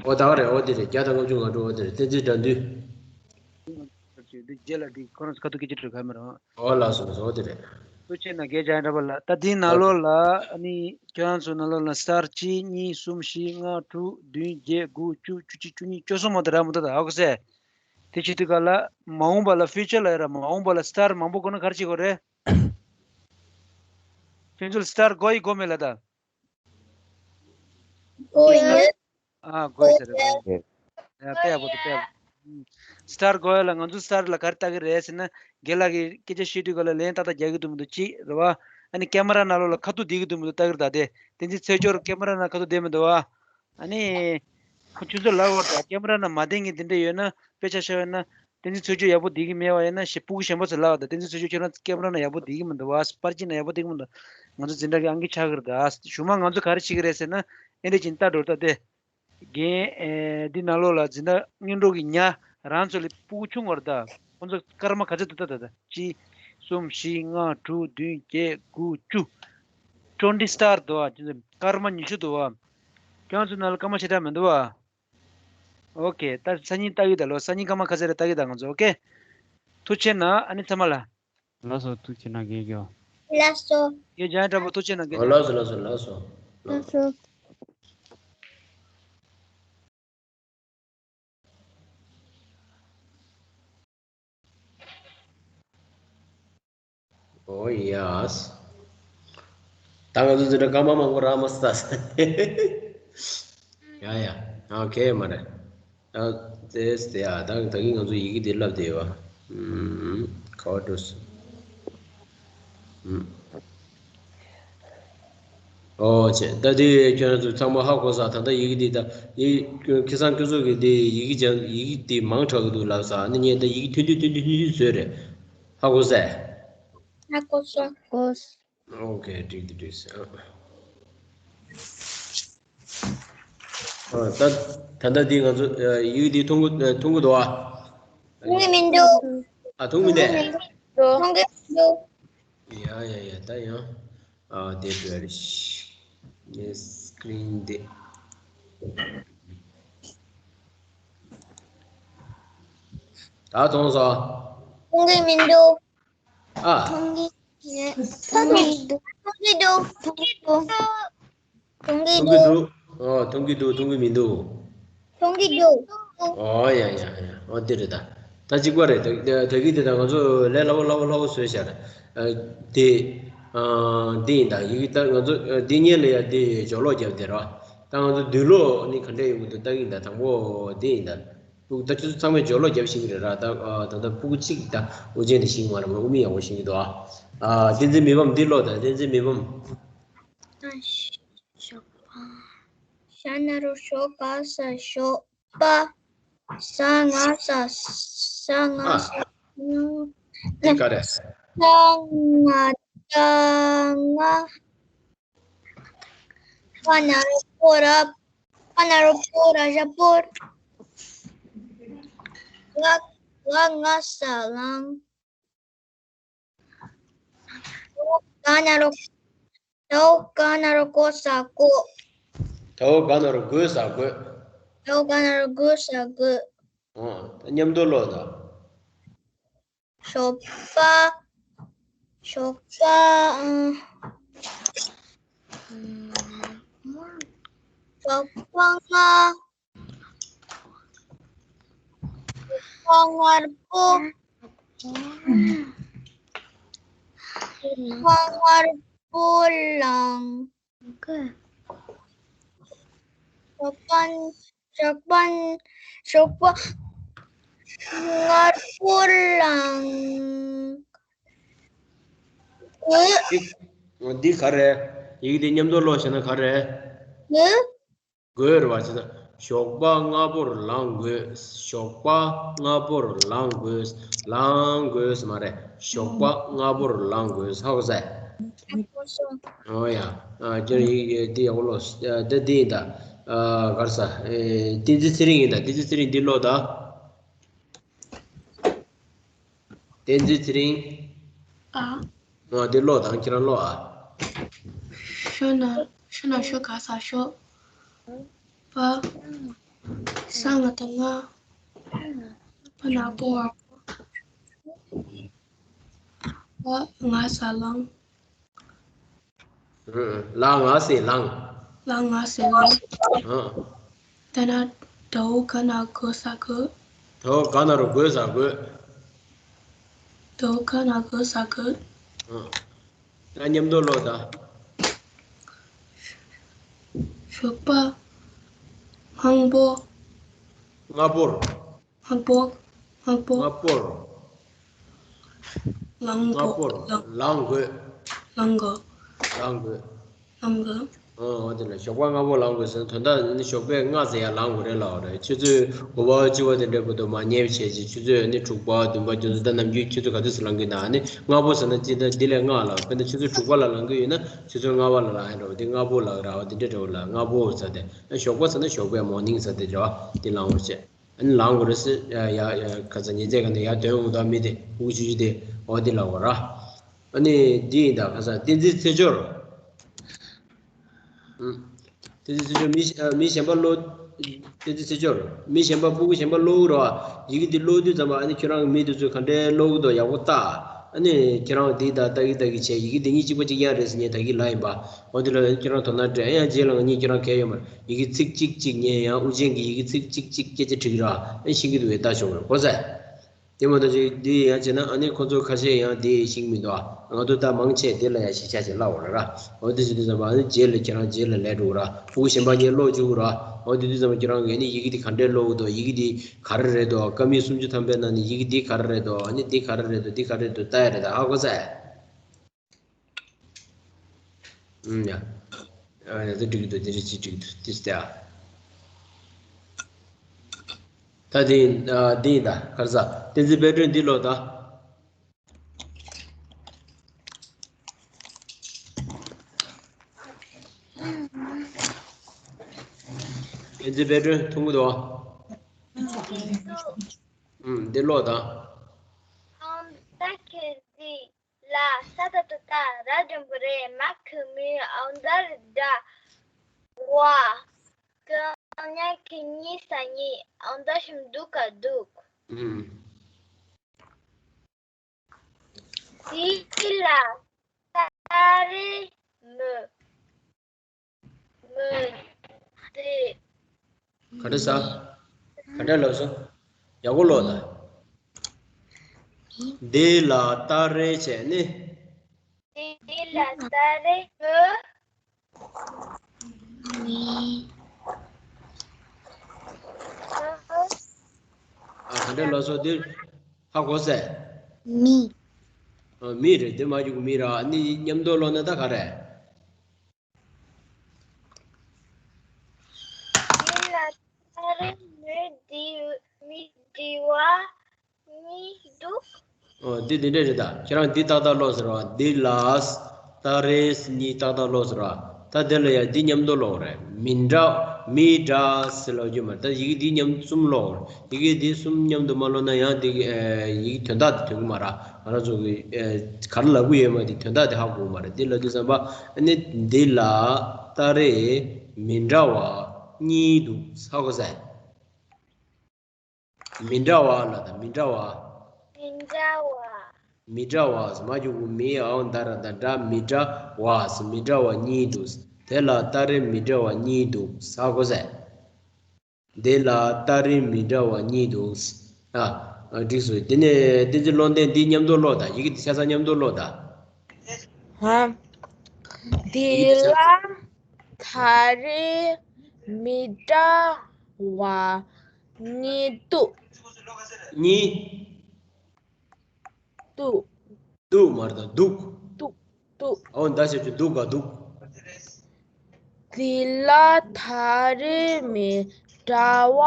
འོ་ད་ག་རེད། འོ་དེ་རེད། བརྒྱ་དང་ལྔ་བཅུ་ང་དྲུག་འོ་དེ་རེད། བསྟན་འཛིན་དགྲ་འདུལ། འདི་རྗེས་ལ་འདི་ཁོ་རང་ཚོ་ཁ་ཐུག་སྐད་ཆ་དྲིས་ག་མི་རུང་། འོ་ལགས་སོ་ལགས་སོ། འོ་དེ་རེད། ཐུགས་རྗེ་གནང་རྒན་འཇམ་དབྱངས་གྲགས་པ་ལགས། ད་འདིའི་ནང་ལོགས་ལ་ཨ་ནི་ཁྱོད་རང་ཚོ་ནང་ལོགས་ལ་སི་ཊར་གཅིག་གཉིས་གསུམ་བཞི་ལྔ་དྲུག་བདུན་བརྒྱད་དགུ་བཅུ་བཅུ་གཅིག་བཅུ་གཉིས་བཅུ་གསུམ་མ་གཏོགས་རག་མི་འདུག་ད་ཧ་གོ་སོང་ངས། དེ་བྱེད་དུས་ག་ལ་མ་འོངས་པ་ལ་ཕིའུ་ཅར་ལ་ཡོད་ར། མ་འོངས་པ་ལ་སི་ཊར་མང་པོ་དགོས་ན་ག་རེ་བྱེད་དགོས་རེད། ཁྱོད་ཚོ་ལ་སི་ཊར་དགོས་ཡི་དགོས་མེད་ལ་ད། དགོས་ཡོད། ཨ། དགོས་ཟེར་རེད། ཡ། དཔེ་ཡག་པོ་འདུག་དཔེ་ཡག་པོ། སི་ཊར་དགོས་ཡ་ལ་ང་ཚོ་སི་ཊར་ལ་ག་རེ་ལྟ་གི་རེད་ཟེར་ན། རྒན་ལགས་ཀྱིས་སྐད་ཆ་བཤད་དུས་ག་ལ་ལན་ཏག་ཏག་རྒྱག་གི་འདུག་མི་འདུག་གཅིག་རེད་བ། ཨ་ནི་ཀེ་མ་ར་ནང་ལོགས་ལ་ཁ་ཐུག་བསྡད་ཀྱི་འདུག་མི་འདུག་ལྟ་གི་རེད་ད། དེ་བསྟན་འཛིན་ཚེ་སྐྱོར་ཀེ་མ་ར་ནང་ཁ་ཐུག་བསྡད་མི་འདུག་བ། ཨ་ནི། ཁོ་ཆུ་ཚོད་ལབ་བར་ད་ཀེ་མ་ར་ནང་མ་བསྡད་མཁན་དེ་འདྲ་ཡོད་ན། དཔེ་ཆ་བཞག་ཡོད་ན། བསྟན་འཛིན་ཚེ་སྐྱོར་ཡག་པོ་བསྡད་ཀྱི་མེད་པ་ཡིན་ན་ཞེས་སྤུ་གུ་གཞན་པ་ཚོས་ལབ་པ་དང་། བསྟན་འཛིན་ཚེ་སྐྱོར་ཁྱོད་རང་ཀེ་མ་ར་ནང་ཡག་པོ་བསྡད་ཀྱི་མི་འདུག་བ། པར་ཅིག་ནང་ཡག་པོ་བསྡད་ཀྱི་མི་འདུག་ང་ཚོ་འཛིན་གྲྭ་གི་ཨང་ཀི་ཆག་གི་རེད་ད། གཞུག་མ་ང་ཚོ་ག་རེ་བྱེད་ཀྱི་རེད་ཟེར་ན། ཨེ་འདྲ་ཅིག་ལྟ་འགྲོ་ད་དེ། རྒན། ཨེ། འདི་ནང་ལོགས་ལ་འཛིན་གྲྭ་སྔོན་འགྲོ་གི་ཉ་རང་ཚོ་ལས་སྤུ་གུ་ཆུང་བ་རེད་ད། ཁོང་ཚོ་སྐར་མ་ག་ཚོད་འདུག་ལྟ་ད་ད། གཅིག་གསུམ་བཞི་ལྔ་དྲུག་བདུན་བརྒྱད་དགུ་བཅུ། ཊུ་ཝེན་ཊི་སི་ཊར་འདུག་བ། སྐར་མ་ཉི་ཤུ་འདུག་བ། ཁྱོད་ཚོ་ནང་ལ་སྐར་མ་ཞེ་དྲག་མི་འདུག་བ། ཨོ་ཁེ། ད་སང་ཉིན་ལྟ་གི་ད་ལོ། སང་ཉིན་སྐར་མ་ག་ཚོད་རེད་ལྟ་གི་ད་ང་ཚོ། ཨོ་ཁེ། ཐུགས་རྗེ་གནང་། ཨ་ནི་ཚང་མ་ལ། ལགས་སོ། ཐུགས་རྗེ་གནང་རྒན་རྒྱུ། ལགས་སོ། རྒན་འཇམ་དབྱངས་གྲགས་པ་ཐུགས་རྗེ་གནང་རྒན། ལགས་སོ་ལགས་སོ་ལགས་སོ། ལགས་སོ། ཨོ་ཡེས། ད་ང་ཚོ་འཛིན་གྲྭ་སྐར་མ་མང་པོ་རག་མ་སོང་ད། ཡ་ཡ། ཨོ་ཁེ། མ་རེད། ད་དེས་དེ་ཡ། ད་ད་གིན་ང་ཚོ་ཡི་གེ་འདི་བསླབ་བསྡད་ཡོད་པ། ཨུམ། ག་པར་འགྲོ་སོང་། ཨུམ། ཨོ་ཆེ། ད་དེ་ཁྱོད་རང་ཚོ་ཚང་མ་ཧ་གོ་ས། ད་ལྟ་ཡི་གེ་འདི་ད་ཡི་ཁ་སང་ཁྱོད་ཚོ་གིས་འདི་ཡི་གེ་སྦྱང་། ཡི་གེ་འདི་མང་དྲགས་ཀྱི་འདུག་ལབ་ས། ཨ་ནི་ངས་ད་ཡི་གེ་ཐུང་ཐུང་ཐུང་ཐུང་ཐུང་ཐུང་བཟོས་རེད། ཧ་གོ་སོང་། ཧ་གོ་སོང་། ཧ་གོ་སོང་། ཨོ་ཁེ། འགྲིག་འདུག་འགྲིག་སོང་། ཨ། ད་ད་ལྟ་འདི་ང་ཚོ་ཡི་གེ་འདི་མཐོང་གི་མཐོང་གི་འདུག་ཨ། མཐོང་གི་མི་འདུག་ཨ། མཐོང་གི་མི་འདུག་མཐོང་གི་མི་འདུག་ཡ་ཡ་ཡ། ད་ཡང་ཨ་དེ་འདྲ་རེད། ངའི་སི་ཀི་རིན་དེ། ད་མཐོང་སོང་། མཐོང་གི་མི་འདུག་ཨ། མཐོང་གི་རེད། མཐོང་གི་འདུག་མཐོང་གི་འདུག་མཐོང་གི་འདུག་མཐོང་གི་མཐོང་གི་འདུག་འདུག་ཨོ། མཐོང་གི་འདུག་མཐོང་གི་མི་འདུག་མཐོང་གི་འདུག་ཨོ་ཡ་ཡ་ཡ། ཨོ་དེ་རེད་ད། ད་གཅིག་པ་རེད། ད་ད་གིན་དེ་ད་ང་ཚོ་ལས་སླ་པོ་སླ་པོ་སླ་པོ་བཟོས་བཞག་ཨ། དེ། ཨ། འདི་ཡིན་ད། ཡི་གེ་ད་ང་ཚོ་ཨ་འདི་སྔོན་ལ་ཡ་དེ་སྦྱོར་ཀློག་རྒྱབ་དེ་རེད་བ། ད་ང་ཚོ་བསྡུས་ཀློག་ནི་ག་འདྲས་ཡོང་གི་འདུག་ལྟ་གི་ཡིན་ད། དང་པོ་འདི་ཡིན་ད། ཕྲུ་གུ་ད་ཁྱོད་ཚོ་ཚང་མས་སྦྱོར་ཀློག་རྒྱབ་ཤེས་ཀྱི་རེད་ར། ད་ཨ་ད་ལྟ་ཕྲུ་གུ་གཅིག་ད་དབུ་ཅན་དེ་ཤེས་ཀྱི་མ་རེད་མ། དབུ་མེད་ཡག་པོ་ཤེས་ཀྱི་འདུག་ཨ། ཨ། བསྟན་འཛིན་མི་ཕམ་འདི་ཀློག་ད། བསྟན་འཛིན་མི་ཕམ། ཞོགས་པ། ཞ་ན་རོ་ཞོ་ག་ས་ཞོགས་པ། ས་ང་ས་ས་ང་ས། ཨ། འདི་ག་རེད། ད་ང་ད་ང་། པ་ན་རོ་པོ་ར། པ་ན་རོ་པོ་ར་ཞ་པོ། ལ་ལ་ང་ས་ལང་། ག་ན་རོ། ད་ག་ན་རོ་གོ་ས་གོ། ད་ག་ན་རོ་གོ་ས་གོ། ད་ག་ན་རོ་གོ་ས་གོ། ཨོ། ད་མཉམ་དུ་ཀློག་དང་། ཞོགས་པ། ཞོགས་པ། ཨ། ཞོགས་པ་ང་། ཞོགས་པ་སྔ་པོ། ཞོགས་པ་སྔ་པོ་ལངས། ཞོགས་པ། ཞོགས་པ། ཞོགས་པ་སྔ་པོ་ལངས། འདི་ག་རེད། ཡིག་འདི་མཉམ་དུ་ཀློག་བྱས་ན་ག་རེད། དགོས་རེད་བ། བྱས་ན་ཞོགས་པ་སྔ་པོར་ལངས་དགོས། ཞོགས་པ་སྔ་པོར་ལངས་དགོས། ལངས་དགོས་མ་རེད། ཞོགས་པ་སྔ་པོར་ལངས་དགོས། ཧ་གོ་སོང་། ཨོ་ཡ། ཨ། ཁྱོད་ཡིག་འདི་ཡག་པོ་ཀློག་ཨ། ད་འདི་ཡིན་ད། ཨ། ག་རེ་ཟ། ཨེ། བསྟན་འཛིན་ཚེ་རིང་ཡིན་ད། བསྟན་འཛིན་ཚེ་རིང་འདི་ཀློག་ད། བསྟན་འཛིན་ཚེ་རིང་། ཨ། ཨ། འདི་ཀློག་དང་། ཁྱེད་རང་ཀློག་ཨ། ཤོ་ན་ཤོ་ན་ཤོ་ག་ས་ཤོ། པ། ས་ང་ད་ང་། པ་ན་པོ་བ་པོ། པ་ང་ས་ལང་། ལ་ང་ས་ལང་། ལ་ང་ས་ལང་། ཨ། ད་ན་ད་ག་ན་གོ་ས་གོ། ད་ག་ན་རོ་གོ་ས་གོ། ད་ག་ན་གོ་ས་གོ། ཨ། ད་མཉམ་དུ་ཀློག་ད། ཞོགས་པ། སྔ་པོ། སྔ་པོར། སྔ་པོ། སྔ་པོ། སྔ་པོར། ལངས་དགོས། སྔ་པོར་ལངས། ལངས་དགོས། ལངས་དགོས། ལངས་དགོས། ལངས་དགོས། ཨོ། དེ་ལ་ཞོགས་པ་སྔ་པོ་ལངས་དགོས་ཟེར་ན། དོན་དག་ནི་ཞོགས་པ་སྔ་ཙམ་ཡར་ལངས་དགོས་རེད་ལབ་པ་རེད། ཆུ་ཚོད་དགུ་པ་བཅུ་པ་དེ་འདྲ་བར་དུ་མར་ཉལ་བྱས་ཅིག་ཆུ་ཚོད་ནི་དྲུག་པ་བདུན་པ་བརྒྱད་ཅུ། ད་ནམ་རྒྱུན་ཆུ་ཚོད་ག་དུས་སུ་ལངས་ཀྱི་ན། ཨ་ནི་སྔ་པོ་ཟེར་ན་ཅི་ད་འདི་ལས་སྔ་ལ། དཔེར་ན་ཆུ་ཚོད་དྲུག་པ་ལ་ལངས་ཀྱི་ཡོད་ན་ཆུ་ཚོད་ལྔ་པ་ལ་ལངས་ཡ་འདྲ་བོ། འདི་སྔ་པོ་ལ་ར་བ་འདི་འདྲ་འདྲ་བོ་ལ་སྔ་པོ་ཟེར་ཏེ། ཞོགས་པ་ཟེར་ན་ཞོགས་པའི་མོར་ནིང་ཟེར་ཏེ་འདྲ་བ་འདི་ལངས་པར་བྱེད། ཨ་ནི་ལངས་དགོས་རེད་ཟེར། ཡ་ཡ་ཡ། ཁ་ཚ་ཉིན་མཚན་ག་ནས་ཡར་དོན་འོང་དང་མི་དེ་དབུགས་ཆུ་ཆུ་དེ་འོ་དེ་ལ་འོ་ར། ཨ་ནི་འདི་ཡིན་ད། ཁ་ཚ་བསྟན་འཛིན་ཚེ་སྦྱོར། ཨུམ། བསྟན་འཛིན་ཚེ་སྦྱོར་མི་ཨ་མི་གཞན་པ་ཀློག་བསྟན་འཛིན་ཚེ་སྦྱོར་མི་གཞན་པ་སྤུ་གུ་གཞན་པ་ཀློག་གི་རེད་བ། ཡི་གེ་འདི་ཀློག་དུས་ཙམ་པ་ཨ་ནི་ཁྱོད་རང་གི་མི་དེ་ཚོས་ག་འདྲའི་ཀློག་གི་འདུག་ཡག་པོ་ལྟ། ཨ་ནི་ཁྱེད་རང་འདི་ད་ལྟ་གི་ལྟ་གི་བྱས། ཡི་གེ་འདི་གཉིས་གཅིག་པ་གཅིག་རྐྱང་རེད་ཟེར་ངས་ད་གིན་ལབ་ཡིན་པ། འོ་དེ་ལ་ཁྱེད་རང་དོ་སྣང་སྤྲད། ཡང་རྗེས་ལ་ང་གཉིས་ཁྱེད་རང་གལ་ཡོད་མ་རེད། ཡི་གེ་ཚིག་གཅིག་གཅིག་ཉན་ཡང་། དབུ་ཅན་གྱི་ཡི་གེ་ཚིག་གཅིག་གཅིག་སྐད་ཆ་དྲིས་ར། ཨེ་ཤེས་ཀྱི་འདུག་བས་ལྟ་ཆོག་རེད་གོ་ས། དེ་མ་གཏོགས་ཅིག་འདི་ཡང་བྱས་ན་ཨ་ནི་ཁོ་ཚོ་ཁ་ཤས་ཡང་དེ་ཤེས་ཀྱི་མི་འདུག་ཨ། ང་ཚོ་ད་མང་ཆེ་དེ་ལ་ཡང་ཤེས་བྱ་ཞིག་ལབ་འོ་ར་ར། འོ་དེ་བྱེད་དུས་ཙམ་པ་ཨ་ནི་རྗེས་ལ་ཁྱེད་རང་རྗེས་ལ་ལས་འགྲོ་ར། སྤུ་གུ་གཞན་པ་གཉིས་ཀློག་བཅུག་ར། འོ་དེ་དུས་ཙམ་པ་ཁྱེད་རང་གིས་ནི་ཡི་གེ་འདི་ག་འདྲས་ཀློག་གི་འདུག་ཡི་གེ་འདི་ག་རེ་རེད་འདུག་ཀ་མད་སུམ་ཅུ་ཐམ་པའི་ནང་ནས་ཡི་གེ་འདི་ག་རེ་རེད་འདུག་ཨ་ནི་འདི་ག་རེ་རེད་འདུག་འདི་ག་རེ་རེད་འདུག་ལྟ་ཡ་རེད། ད་ཧ་གོ་ཚར། ཨུམ། ཡ། ཨ། ཡ། དེ་འགྲིག་གི་འདུག་དེ་རེད། ཅི་འགྲིག་གི་འདུག་དེ་སྟེ་ཨ། ད་དེ་ཡིན། ཨ། དེ་ཡིན་ད། ག་རེ་ཟ། བསྟན་འཛིན་དཔལ་སྒྲོན་འདི་ཀློག་ད། བསྟན་འཛིན་དཔལ་སྒྲོན་མཐོང་གི་འདུག་ཨ། ཨུམ། འདི་ཀློག་ད། ཨང་ད་ཁེ་ཟི། ལ། ས་ད་བཏགས་སྟ། ར་འགྲེང་བུ་རེ། མ་གི་མི། འོ་ད་རེད་ད། བ། ཀ་ཉ་གི་ཉི། ས་གཉིས། འོ་ད་ཞབས་འདུག་ག་འདུག་ཨུམ། དེ་ལ་ད་རེས་མོ། མོ་དེ། ག་འདྲ་ཟ། ག་འདྲ་ལབ་སོང་། ཡག་པོ་ཀློག་ད། འདི་ལ་ད་རེས་བྱས་ནི། འདི་ལ་ད་རེས་མོ། མི། ཨ། ག་འདྲ་ལབ་སོང་། འདི་ཧ་གོ་སོང་། མི། ཨ། མི་རེད། འདི་མ་འཇུག་མི་ར། ནི་མཉམ་དུ་ཀློག་ན་ད་ག་རེ། འདི་ལ་ད་རེས་མོ་འདི་མི་འདི་བ་གཉིས་འདུག་ཨོ། འདི་འདི་འདྲས་རེད་ད། ཁྱེད་རང་འདི་ཏག་ཏག་ཀློག་ཟེར་བ། འདི་ལ་ཏ་རེ་གཉིས་ཏག་ཏག་ཀློག་ཟེར་བ། ད་དེ་ལ་ཡང་འདི་མཉམ་དུ་ཀློག་རེད། མི་འདྲ། མི་འདྲ་ཟེར་ལབ་རྒྱུ་མ་རེད། ད་ཡི་གེ་འདི་མཉམ་གསུམ་ཀློག་རེད། ཡི་གེ་འདི་གསུམ་མཉམ་དུ་མ་ཀློག་ན་ཡང་འདི་གི་ཨེ་ཡི་གེ་དོན་དག་དེ་ཐོན་གི་མ་རེད། ང་རང་ཚོ་གི་ཨེ་ག་རེ་ལབ་གི་ཡོད་མེད་དེ་དོན་དག་དེ་ཧ་གོ་གི་མ་རེད། འདི་ལབ་དུས་ཙམ་པ་ཨ་ནི་འདི་ལ་ཏ་རེ་མི་འདྲ་བ་གཉིས་འདུག་ཟེར་གོ་ས། མི་འདྲ་བ་ལ་ད་མི་འདྲ་བ། མི་འདྲ་བ། མི་འདྲ་བ་ཟེར་མ་རྒྱུག་གུ་མི་ཨའོ་འདྲ་ར་ད་འདྲ། མི་འདྲ་བ་ཟེར་མི་འདྲ་བ་གཉིས་འདུག། དེ་ལ་ཏ་རེ་མི་འདྲ་བ་གཉིས་འདུག་ཟེར་གོ་ས། དེ་ལ་ཏ་རེ་མི་འདྲ་བ་གཉིས་འདུག། ཨ། ཨ། འགྲིག་སོང་། དེ་ནས་བསྟན་འཛིན་བློ་ལྡན་འདི་མཉམ་དུ་ཀློག་དང་། ཡི་གེ་འདི་ཆ་ཚང་མཉམ་དུ་ཀློག་དང་། ཧ། འདི་ལ་ཏ་རེ་མི་འདྲ་བ་གཉིས་འདུག། གཉིས། འདུག། འདུག་མ་རེད་ད། འདུག། འདུག། འདུག། ཨོ་ད་ཞབས་ཀྱུ་འདུག་ག་འདུག། འདི་ལ་ཏ་རེ་མི་འདྲ་བ་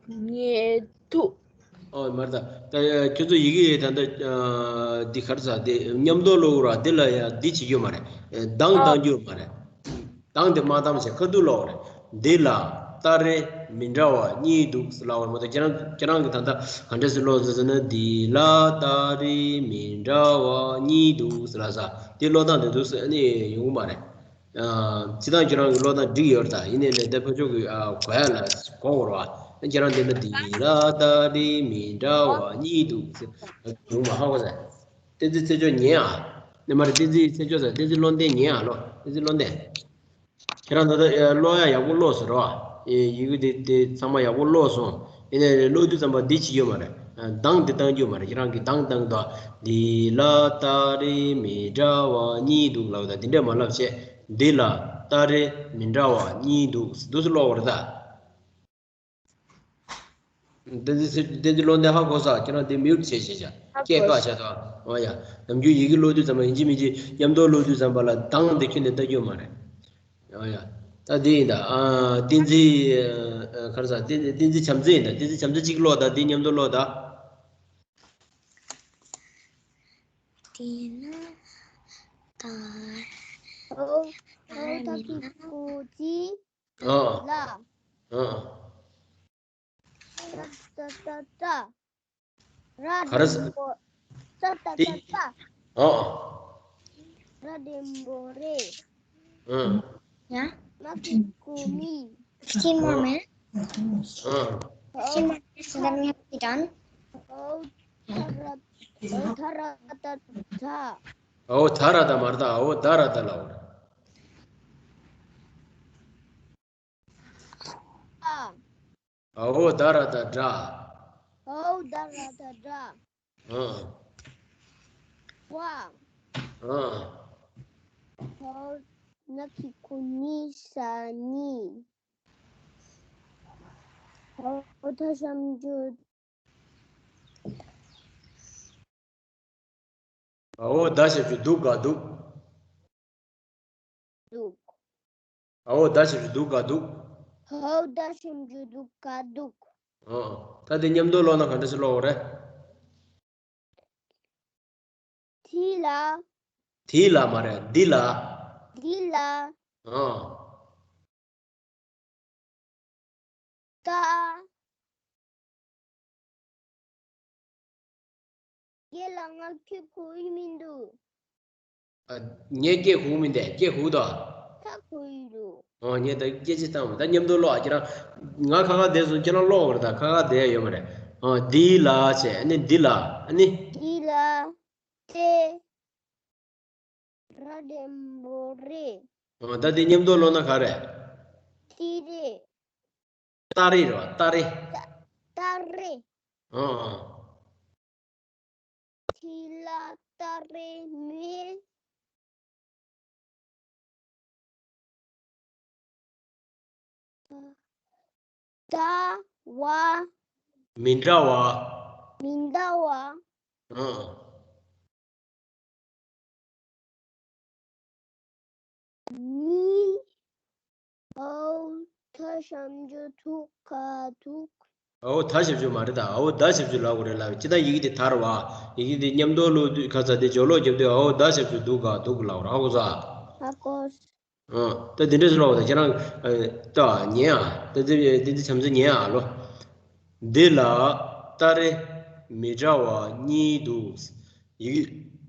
གཉིས་འདུག། ཨོ་མ་རེད་ད། ད་ཁྱོད་ཚོ་ཡི་གེ་ད་ལྟ་འདི་ག་རེ་ཟ། འདི་མཉམ་དུ་ཀློག་ར། འདི་ལ་ཡང་འདི་བྱེད་རྒྱུ་མ་རེད། ཨེ་གདངས་གཏང་རྒྱུ་མ་རེད། གདངས་དེ་མ་བཏང་བྱས་ཁ་ཐུག་ཀློག་རེད། འདི་ལ་ཏ་རེ་མི་འདྲ་བ་གཉིས་འདུག་ཟེར་ལབ་པ་རེད་མ་གཏོགས། ཁྱེད་རང་ཁྱེད་རང་གིས་ད་ལྟ་ག་འདྲ་ཟེར་ཀློག་ཟེར་ཟེར་ན། འདི་ལ་ཏ་རེ་མི་འདྲ་བ་གཉིས་འདུག་ཟེར་ལབ་ས། དེ་ཀློག་སྟངས་དེ་འདུག་ཟེར་ནི་ཡོང་གི་མ་རེད། ཨ། སྤྱིར་བཏང་ཁྱེད་རང་གི་ཀློག་སྟངས་འགྲིག་ཡོད་རེད་ད། ཡིན་ནའི་ལས་དེ་ཕར་ཕྱོགས་ཀྱི་ཨ་གོ་ཡ་ལ་གོ་དགོས་རེད་བ། ཁྱེད་རང་འདི་ལ་འདི་ལ་ཏ་རེ་མི་འདྲ་བ་གཉིས་འདུག་ཟེར་ཡོང་མ་ཧ་གོ་ས། བསྟན་འཛིན་ཚེ་མཆོག་ཉན་ཨ། ནི་མ་རེད། བསྟན་འཛིན་ཚེ་མཆོག་ཟེར། བསྟན་འཛིན་བློ་ལྡན་ཉན་ཨ་ལོ། བསྟན་འཛིན་བློ་ལྡན། ཁྱེད་རང་ད་ལྟ་ཨེ་ཀློག་ཡ་ཡག་པོ་ཀློག་ཟེར་རོ། ཨེ་ཡི་གེ་དེ་དེ་ཚང་མ་ཡག་པོ་ཀློག་སོང་། ཡིན་ནའི་ཀློག་དུས་ཙམ་པ་འདི་བྱེད་རྒྱུ་མ་རེད། ཨ། གདངས་དེ་གཏང་རྒྱུ་མ་རེད། ཁྱེད་རང་གིས་གདངས་གཏང་དང་། འདི་ལ་ཏ་རེ་མི་འདྲ་བ་གཉིས་འདུག་ལབ་དང་། འདི་འདྲས་མ་ལབ་བྱས། འདི་ལ་ཏ་རེ་མི་འདྲ་བ་གཉིས་འདུག་འདུག་སེ་ཀློག་པ་རེད་ད། བསྟན་འཛིན་བསྟན་འཛིན་བློ་ལྡན་ཧ་གོ་ས། ཁྱེད་རང་དེ་མིའུ་ཊི་བྱས་བྱས་བྱས། ཧ་སྐད་གོ་བཀག་བྱས་དང་། འོ་ཡ། ནམ་རྒྱུན་ཡི་གེ་ཀློག་དུས་ཙམ་པ་ཡིན་གཅིག་མིན་གཅིག་མཉམ་དུ་ཀློག་དུས་ཙམ་པ་ལ་གདངས་དེ་ཁྱོན་ནས་ལྟ་རྒྱུ་མ་རེད། འོ་ཡ། ད་འདི་ཡིན་ད། ཨ། བསྟན་འཛིན། ཨ། ག་རེ་ཟ། བསྟན་བསྟན་འཛིན་བྱམས་བརྩེ་ཡིན་ད། བསྟན་འཛིན་བྱམས་བརྩེ་གཅིག་ཀློག་ད། འདི་མཉམ་དུ་ཀློག་ད། དེ་ན་ད་ཨོ། ཨོ་ད་མི་ན་ཀུ་ཅི། ཨ། ལ། ཨ། ཏ་ཏ་ཏ་ཏ། ར། ག་རེ་ཟ། ལྡེམ་པོ། ཏ་ཏ་ཏ་ཏ། ཨ། ར་ལྡེམ་པོ་རེད། ཨ། ཡ། མ་ཀི་ཀུ་མི། ཤི་མ་མེ། ཨ། ཤི་མ་མེ་སི་ལ་མི་ཀི་ཏན། ཨོ་ཐ་ར། ཨོ་ཐ་ར་ཏ་ཐ། ཨོ་ཐ་ར་ཏ་མ་རེད་ད། ཨོ་ད་ར་ཏ་ལ་འོ་རེད། ཨ། ཨོ་ད་ར་ཏ་དྲ། ཨོ་ད་ར་ཏ་དྲ། ཨ། ཝ། ཨ། ཧོ། ན་ཀི་ཀུ་ཉི་ས་ཉི། ཧོ་ཐ་ཞབས་ཀྱུ། ཨོ་ད་ཞབས་ཀྱུ་དུ་ག་དུག། དུག། ཨོ་ད་ཞབས་ཀྱུ་དུ་ག་དུག། ཧོ་ད་ཞབས་ཀྱུ་དུ་ག་དུག། ཨོ། ད་དེ་མཉམ་དུ་ཀློག་ན་ག་འདྲ་ཞིག་ཀློག་དགོས་རེད། དེ་ལ། དེ་ལ་མ་རེད། འདི་ལ། འདི་ལ། ཨོ། ད། རྒན་ལགས། ང་སྐད་གོ་ཡི་མི་འདུག། ཨ། ངས་སྐད་གོ་གི་མི་འདུག། སྐད་གོ་གི་འདུག། ད་གོ་ཡི་འདུག། ཨོ། ངས་ད་སྐད་ཆ་བཏང་བ། ད་མཉམ་དུ་ཀློག་ཨ། ཁྱེད་རང་། ང་ཁ་ཁ་བསྡད་སོང་། ཁྱེད་རང་ཀློག་པ་རེད་ད། ཁ་ཁ་བསྡད་ཡ་ཡོད་མ་རེད། ཨོ། འདི་ལ་བྱས། ཨ་ནི་འདི་ལ། ཨ་ནི། འདི་ལ། ཏེ། ར་ལྡེམ་པོ་རེད། ཨོ། ད་དེ་མཉམ་དུ་ཀློག་ན་ག་རེ། ཏི་རེད། ཏ་རེ་རེད་བ། ཏ་རེ། ཏ་ཏ་རེ། ཨོ། ཨོ། དེ་ལ་ཏ་རེ་མི། ད་བ། མི་འདྲ་བ། མི་འདྲ་བ། ཨོ། ནི། ཨོ་ཐ་ཞབས་ཀྱུ་དུ་ག་དུག། ཨའོ་ད་ཞབས་ཞུ་མ་རེད་ད། ཨའོ་ད་ཞབས་ཞུ་ལབ་དགོས་རེད་ལབ། ཅི་ད་ཡི་གེ་དེ་དར་བ། ཡི་གེ་དེ་མཉམ་དུ་ཀློག་དུས་ཁ་ཚ་དེ་སྦྱོར་ཀློག་རྒྱབ་དུས་ཨའོ་ད་ཞབས་ཞུ་འདུག་ག་འདུག་ལབ་ར་ཨ་ཁོ་ཚ། ཧ་གོ། ཨ་ད་དེ་འདྲས་སུ་ལབ་དང་ཁྱེད་རང་། ཨ་ད་ཉན་ཨ། ད་དེ་དེ་དེ་བྱམས་བརྩེ་ཉན་ཨ་ལོ། འདི་ལ་སྟ་རེ་མི་འདྲ་བ་གཉིས་འདུག་ཡི་གེ་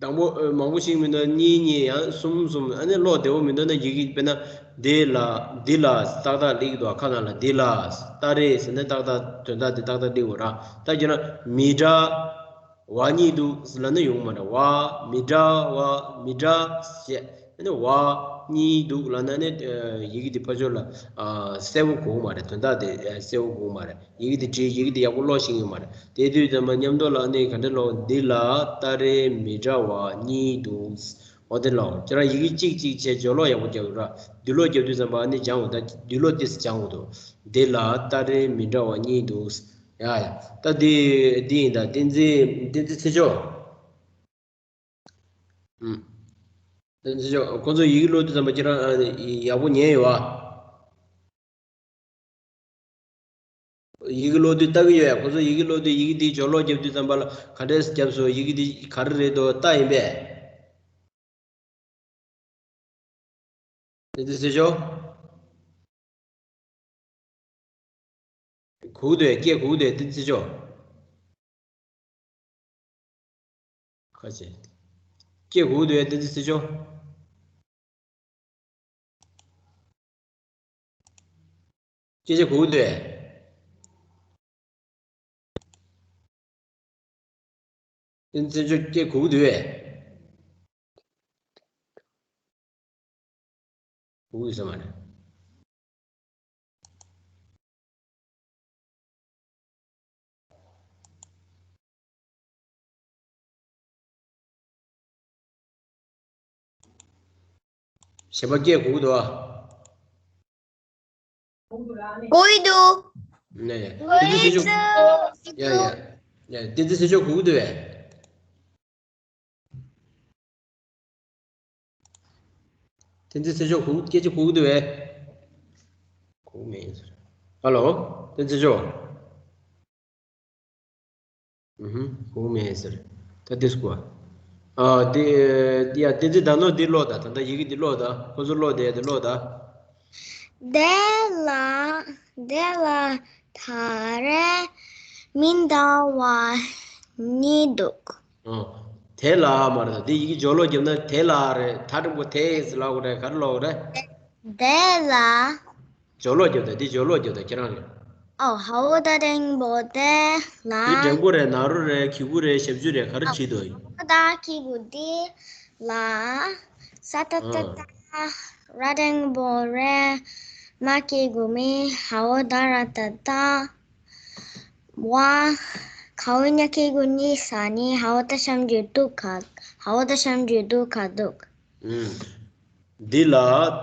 དང་པོ་ཨ་མང་པོ་ཞིག་མི་འདུག་གཉིས་གཉིས་ཡང་གསུམ་གསུམ། ཨ་ནི་ཀློག་བདེ་བོ་མི་འདུག་ན་ཡི་གེ་དཔེར་ན་འདི་ལ་འདི་ལ་ཏག་ཏག་སླེབས་ཀྱི་འདུག་ཁ་ནང་ལ་འདི་ལ་སྟ་རེ་ཟེར་ནས་ཏག་ཏག་དོན་དག་དེ་ཏག་ཏག་སླེབས་ཀྱི་འདུག་ར། ད་བརྗོད་ན་མི་འདྲ་བ་གཉིས་འདུག་ལབ་ན་ཡོང་མ་རེད། བ་མི་འདྲ་བ་མི་འདྲ་ཞེས་ཨ་ནི་བ་གཉིས་འདུག་ལབ་ན་ནི་ཡི་གེ་དེ་ཕར་ཕྱོགས་ལ་གསལ་པོ་གོ་གི་མ་རེད། དོན་དག་དེ་གསལ་པོ་གོ་གི་མ་རེད། ཡི་གེ་དེ་བྲིས་ཡི་གེ་དེ་ཡག་པོ་ཀློག་ཤེས་ཀྱི་མ་རེད། དེ་དུས་ཙམ་པ་མཉམ་དུ་ལ་ནི་ག་འདྲ་ཀློག་འདི་ལ་སྟ་རེ་མི་འདྲ་བ་གཉིས་འདུག་འོ་དེ་ལ་ཁྱེད་རང་ཡི་གེ་གཅིག་གཅིག་བྱས་སྦྱོར་ཀློག་ཡག་པོ་རྒྱག་ར། བསྡུས་ཀློག་རྒྱབ་དུས་ཙམ་པ་ནི་སྦྱང་འོ་ད་བསྡུས་ཀློག་ཏིས་སྦྱང་འོ་དོ། འདི་ལ་སྟ་རེ་མི་འདྲ་བ་གཉིས་འདུག་ཡ་ཡ། ད་འདི་འདི་ཡིན་ད་བསྟན་འཛིན་བསྟན་འཛིན་ཚེ་མཆོག་ཨུམ། བསྟན་འཛིན་ཚེ་མཆོག་ཁོང་ཚོ་ཡི་གེ་ཀློག་དུས་ཙམ་པ་ཁྱེད་རང་ཨ་ཡག་པོ་ཉན་ཡོད་ཨ། ཡི་གེ་ཀློག་དུས་ལྟ་གི་ཡོད་ཡ། ཁོ་ཚོ་ཡི་གེ་ཀློག་དུས་ཡི་གེ་འདི་སྦྱོར་ཀློག་རྒྱབ་དུས་ཙམ་པ་ལ་ག་འདྲས་རྒྱབ་སོང་། ཡི་གེ་འདི་ག་རེ་རེད་དོ་ལྟ་ཡིན་པས། བསྟན་འཛིན་ཚེ་མཆོག་གུག་འདུག་སྐད་གུག་འདུག་བསྟན་འཛིན་ཚེ་མཆོག་ཁ་ཆེ། སྐད་གུག་འདུག་བསྟན་འཛིན་ཚེ་མཆོག་སྐད་ཆ་གུག་འདུག་བསྟན་འཛིན་ཚེ་མཆོག་སྐད་གུག་འདུག་བས། གུག་ཡོད་ས་མ་རེད། གཞན་པ་སྐད་གུག་འདུག་ཨ། གུག་ཡོད་འདུག་ནས་ཡ། བསྟན་འཛིན་ཚེ་མཆོག་ཡ་ཡ། ཡ་བསྟན་འཛིན་ཚེ་མཆོག་གུག་འདུག་བས། བསྟན་འཛིན་ཚེ་མཆོག་གུག་སྐད་ཆ་གུག་འདུག་བས། གུག་མེད་ཟེར། ཧ་ལོ། བསྟན་འཛིན་ཚེ་མཆོག་ཨུ་ཧུམ། གུག་མེད་ཟེར། ད་འདི་སྐུ། ཨ་འདི། ཡ་བསྟན་འཛིན་ཟླ་ནོར་འདི་ཀློག་ད། ད་ལྟ་ཡི་གེ་འདི་ཀློག་ད། ཁོ་ཚོ་ཀློག་དེ་འདི་ཀློག་ད། དེ་ལ་དེ་ལ་ད་རེ་མི་འདྲ་བ་གཉིས་འདུག་ཨོ། དེ་ལ་མ་རེད། འདི་ཡི་གེ་སྦྱོར་ཀློག་རྒྱབ་ན་དེ་ལ་རེད། ད་འགྲེང་བུ་དེ་ཟེར་ལབ་དགོས་རེད། ག་རེ་ལབ་དགོས་རེད། དེ་ལ། སྦྱོར་ཀློག་རྒྱབ་ད། འདི་སྦྱོར་ཀློག་རྒྱབ་ད་ཁྱེད་རང་རེད། ཨོ། ཧ་འོ་ད་འགྲེང་བུ་དེ་ལ། འདི་འགྲེང་བུ་རེད། ན་རོ་རེད། གི་གུ་རེད། ཞབས་ཀྱུ་རེད། ག་རེ་བྲིས་འདུག་ཨོ་ད་གི་གུ་འདི་ལ། ས་ཏ་ཏ་ཏ། ར་འགྲེང་བུ་རེད། མ་གི་གུ་མི། ཧ་འོ་ད་ར་ཏ་ཏ། བ། ག་འོ་ཉ་གི་གུ་ཉི་ས་ནི། ཧ་འོ་ད་ཞབས་ཀྱུ་དུ་ག་ཧ་འོ་ད་ཞབས་ཀྱུ་དུ་ག་འདུག་ཨུམ། འདི་ལ་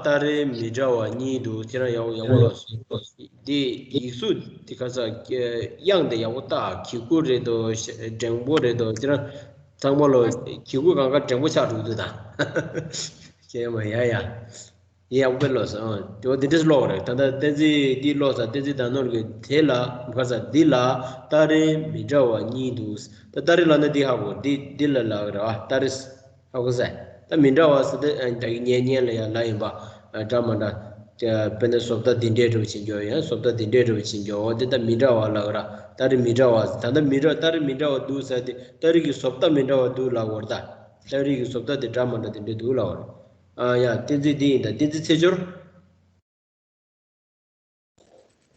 སྟ་རེ་མི་འདྲ་བ་གཉིས་འདུག་ཁྱེད་རང་ཡག་ཡག་པོ་ལ་སོང་། འདི་ཡིག་གཟུགས་འདི་ག་ས་དབྱངས་འདི་ཡག་པོ་བཏགས། གི་གུ་རེད་དོ། འགྲེང་བུ་རེད་དོ། ཁྱེད་རང་ཚང་མ་ལོ་གི་གུ་གང་ག་འགྲེང་བུ་ཆགས་འགྲོ་འདུག་ད། ཁྱེད་མ་ཡ་ཡ། ཡག་པོ་ལོས། ཨ་དེ་བ་འདི་འདྲས་ལོག་རེད། ད་ལྟ་བསྟན་འཛིན་འདི་ལོག་ས། བསྟན་འཛིན་ཟླ་ནོར་གྱི་དེ་ལ་ག་ས་འདི་ལ་སྟ་རེ་མི་འདྲ་བ་གཉིས་འདུག་ད་སྟ་རེ་ལབ་ན་འདི་ཧ་གོ། འདི་འདི་ལ་ལབ་རེད་བ། སྟ་རེ་ཧ་གོ་ས། ད་མི་འདྲ་བ་ཟེར་ཏེ་ཨ་ད་གི་ཉན་ཉན་ལ་ཡང་ལབ་ཡིན་པ། ཨ་འདྲ་མ་འདྲ། དཔེར་ན་བཟོ་ལྟ་འདི་འདྲས་འདྲ་བོ་བྱེད་འགྱོ་ཡང་བཟོ་ལྟ་འདི་འདྲས་འདྲ་བོ་བྱེད་འགྱོ། འོ་དེ་ད་མི་འདྲ་བ་ལབ་ར། སྟ་རེ་མི་འདྲ་བ། ད་ལྟ་མི་འདྲ། སྟ་རེ་མི་འདྲ་བ་འདུག་ཟེར་ཏེ་སྟ་རེ་གི་བཟོ་ལྟ་མི་འདྲ་བ་འདུག་ལབ་འོ་ད། སྟ་རེ་གི་བཟོ་ལྟ་དེ་འདྲ་མ་འདྲ་དེ་འདྲ་འདུག་ལབ་འོ། ཨ་ཡ། བསྟན་འཛིན་འདི་ཡིན་ད། བསྟན་འཛིན་ཚེ་སྦྱོར།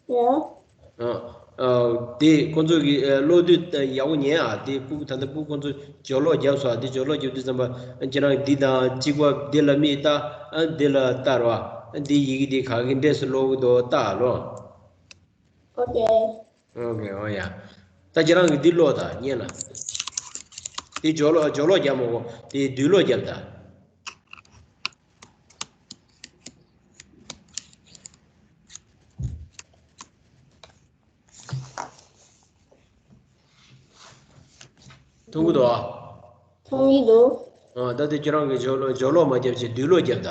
ཡ། ཨ་ཨ་དེ་ཁོང་ཚོ་གི་ཨ་ཀློག་དུས་ཡག་པོ་ཉན་ཨ། དེ་སྤུ་གུ་ད་ལྟ་སྤུ་གུ་ཁོང་ཚོ་སྦྱོར་ཀློག་བརྒྱབ་སོང་ཨ། དེ་སྦྱོར་ཀློག་བརྒྱབ་དུས་ཙམ་པ་ཁྱེད་རང་འདི་དང་གཅིག་པ་འདི་ལ་མི་ལྟ། ཨ་འདི་ལ་ལྟ་རོགས། ཨ་འདི་ཡི་གེ་འདི་ག་གི་འདྲས་སུ་ཀློག་གི་འདུག་ལྟ་ལོ། ཨོ་ཀེ། ཨོ་ཀེ། ཨོ་ཡ། ད་ཁྱེད་རང་གིས་འདི་ཀློག་ད་ཉན་ལ། འདི་སྦྱོར་ཀློག་སྦྱོར་ཀློག་རྒྱབ་མ་གོ། དེ་བསྡུས་ཀློག་རྒྱབ་ད། མཐོང་གི་འདུག་ཨ། མཐོང་གི་འདུག་ཨ་ད་དེ་ཁྱེད་རང་གིས་སྦྱོར་ཀློག་སྦྱོར་ཀློག་མ་རྒྱབ་བྱས་བསྡུས་ཀློག་རྒྱབ་ད།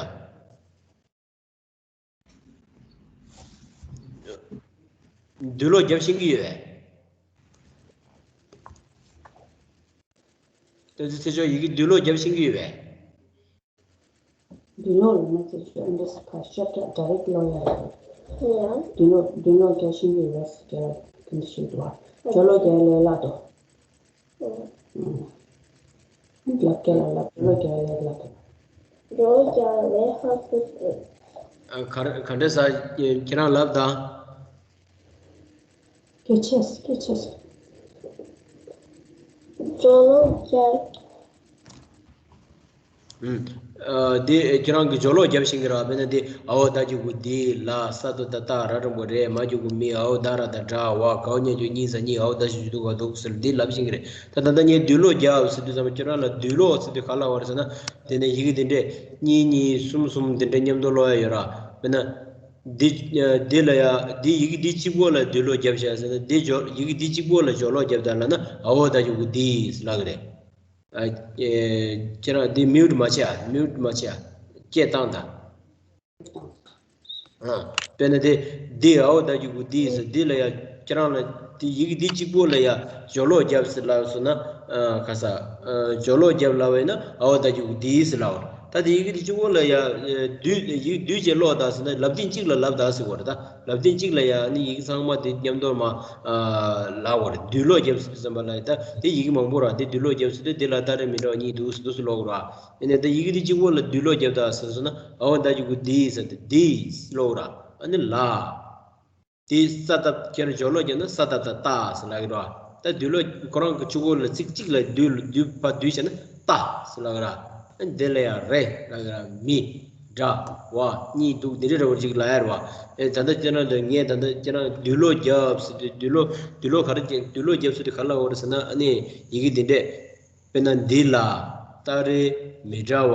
བསྡུས་ཀློག་རྒྱབ་ཤེས་ཀྱི་ཡོད། ཚེ་ཚེ་ཆོས་ཡི་གེ་འདུས་ལོག་རྒྱབ་ཤེས་ཀྱི་ཡོད་པས། འདུས་ལོག་ལ་མ་ཚེ་ཆོས་ཨ་འདྲས་ཕར་ཤོག་ཀྱང་ཌའི་རེག་ལོག་ཡ་རེད། འདུས་ལོག་འདུས་ལོག་རྒྱབ་ཤེས་ཀྱི་ཡོད་པས་ཟེར་གྱི་རེད། དེ་འདྲ་ཞིག་འདུག་བ། སྦྱོར་ལོག་རྒྱག་ཡ་ལས་སླ་དོ། ལབ་རྒྱག་ལ་ལབ་སྦྱོར་ལོག་རྒྱག་ཡ་ལས་སླ་དོ། སྦྱོར་ལོག་རྒྱག་ལས་ཧ་གོ་སོང་། ཨ། ག་ག་འདྲས་ཟེར་ཁྱེད་རང་ལབ་དང་། སྐད་ཆ་སྐད་ཆ། སྦྱོར་ལོག་རྒྱག་ཨ། འདི་ཁྱེད་རང་གིས་སྦྱོར་ལོག་རྒྱབ་ཤེས་ཀྱི་རེད། དཔེར་ན་འདི་ཨའོ་ད་གི་གུ་འདི་ལ་ས་ད་བཏགས་སྟ་ར་འགྲེང་བུ་རེད། མ་གི་གུ་མི། ཨའོ་ད་ར་བཏགས་སྟ་སྟྲ་བ། གའོ་ཉ་གི་གུ་གཉིས་ས་གཉིས། ཨའོ་ད་གི་གུ་འདུ་ག་འདུག་ཟེར་འདི་ལབ་ཤེས་ཀྱི་རེད། ད་ད་ལྟ་ངས་འདུས་ལོག་རྒྱབ་ཟེར་དུས་ཙམ་པ་ཁྱེད་རང་ལ་འདུས་ལོག་ཟེར་དུས་ག་ལབ་པ་རེད་ཟེར་ན། དེ་ནས་ཡི་གེ་འདི་འདྲས་གཉིས་གཉིས་གསུམ་གསུམ་འདི་འདྲས་མཉམ་དུ་ཀློག་ཡ་ཡོད་ར། དཔེར་ན། འདི་འདི་ལ་ཡ་འདི་ཡི་གེ་འདི་གཅིག་པོ་ལ་འདུས་ལོག་རྒྱབ་ཤག་ཟེར་ན། འདི་སྦྱོར་ཡི་གེ་འདི་གཅིག་པོ་ལ་སྦྱོར་ལོག་རྒྱབ་དང་ལབ་ན་ཨའོ་ད་གི་གུ་འདི་ལབ་ཀྱི་རེད། ཨ། ཨེ། ཁྱེད་རང་འདི་མིའུཊ་མ་བྱེད་ཨ། མིའུཊ་མ་བྱེད་ཨ། སྐད་བཏང་དང་། ཨ། དཔེར་ན་དེ་འདི་ཨའོ་ད་གི་གུ་འདི་ཟེར་འདི་ལ་ཡ་ཁྱེད་རང་ལ་དེ་ཡི་གེ་འདི་གཅིག་པོ་ལ་ཡ་སྦྱོར་ལོག་རྒྱབ་ཟེར་ལབ་སོང་ན། ཨ། ག་ས། ཨ། སྦྱོར་ལོག་རྒྱབ་ལབ་པ་ཡིན་ན་ཨའོ་ད་གི་གུ་འདི་ཟེར་ལབ་པ། ད་དེ་ཡི་གེ་འདི་གཅིག་པོ་ལ་ཡ་འདུས་ཡི་གེ་འདུས་བྱས་ཀློག་དང་ཟེར་ན་ལབ་སྟེང་གཅིག་ལ་ལབ་དང་ཟེར་བ་རེད་ད། ལབ་སྟེང་གཅིག་ལ་ཡ་ནི་ཡི་གེ་ཚང་མ་དེ་མཉམ་དུ་མ་ལབ་པ་རེད། འདུས་ལོག་རྒྱབ་ཟེར་དུས་ཙམ་པ་ལ་ཡ་ད་དེ་ཡི་གེ་མང་པོ་ར་དེ་འདུས་ལོག་རྒྱབ་ཟེར་དུས་དེ་ལ་སྟ་རེ་མི་འདྲ་བ་གཉིས་འདུག་ཟེར་དུས་སུ་ཀློག་ར། ཨ་ནི་ད་ཡི་གེ་དེ་གཅིག་པོ་ལ་འདུས་ལོག་རྒྱབ་དང་ཟེར་སོང་ན་ཨའོ་ད་གི་གུ་འདི་ཟེར་དུས་འདི་ཀློག་ར། ཨ་ནི་ལ། དེ་ས་ད་ཁྱེད་རང་སྦྱོར་ལོག་རྒྱབ་ན་ས་ད་བཏགས་སྟ་ཟེར་ལབ་ཀྱི་ར། ད་འདུས་ལོག་ཁོ་རང་གི་གཅིག་པོ་ལ་ཚིག་གཅིག་ལ་འདུས་འདུས་ཕར་འདུས་བྱས་ན་སྟ་ཟེར་ལབ་ཀྱི་ར། ཨ་ནི་དེ་ལ་ཡ་རེ་ལབ་ཀྱི་ར། མི། སྒྲ། བ། གཉིས་འདུག་འདི་འདྲའི་འདྲ་བོ་ཅིག་ལབ་ཡ་རེད་བ། ཨེ། ད་ལྟ་ཁྱེད་རང་ལ་ངས་ད་ལྟ་ཁྱེད་རང་འདུས་ལོག་རྒྱབ་ཟེར་དུས་འདུས་ལོག་འདུས་ལོག་ག་རེ་རྒྱབ་འདུས་ལོག་རྒྱབ་ཟེར་དུས་ག་ལབ་པ་རེད་ཟེར་ན། ཨ་ནི་ཡི་གེ་འདི་འདྲས། དཔེར་ན་འདི་ལ་སྟ་རེ་མི་འདྲ་བ་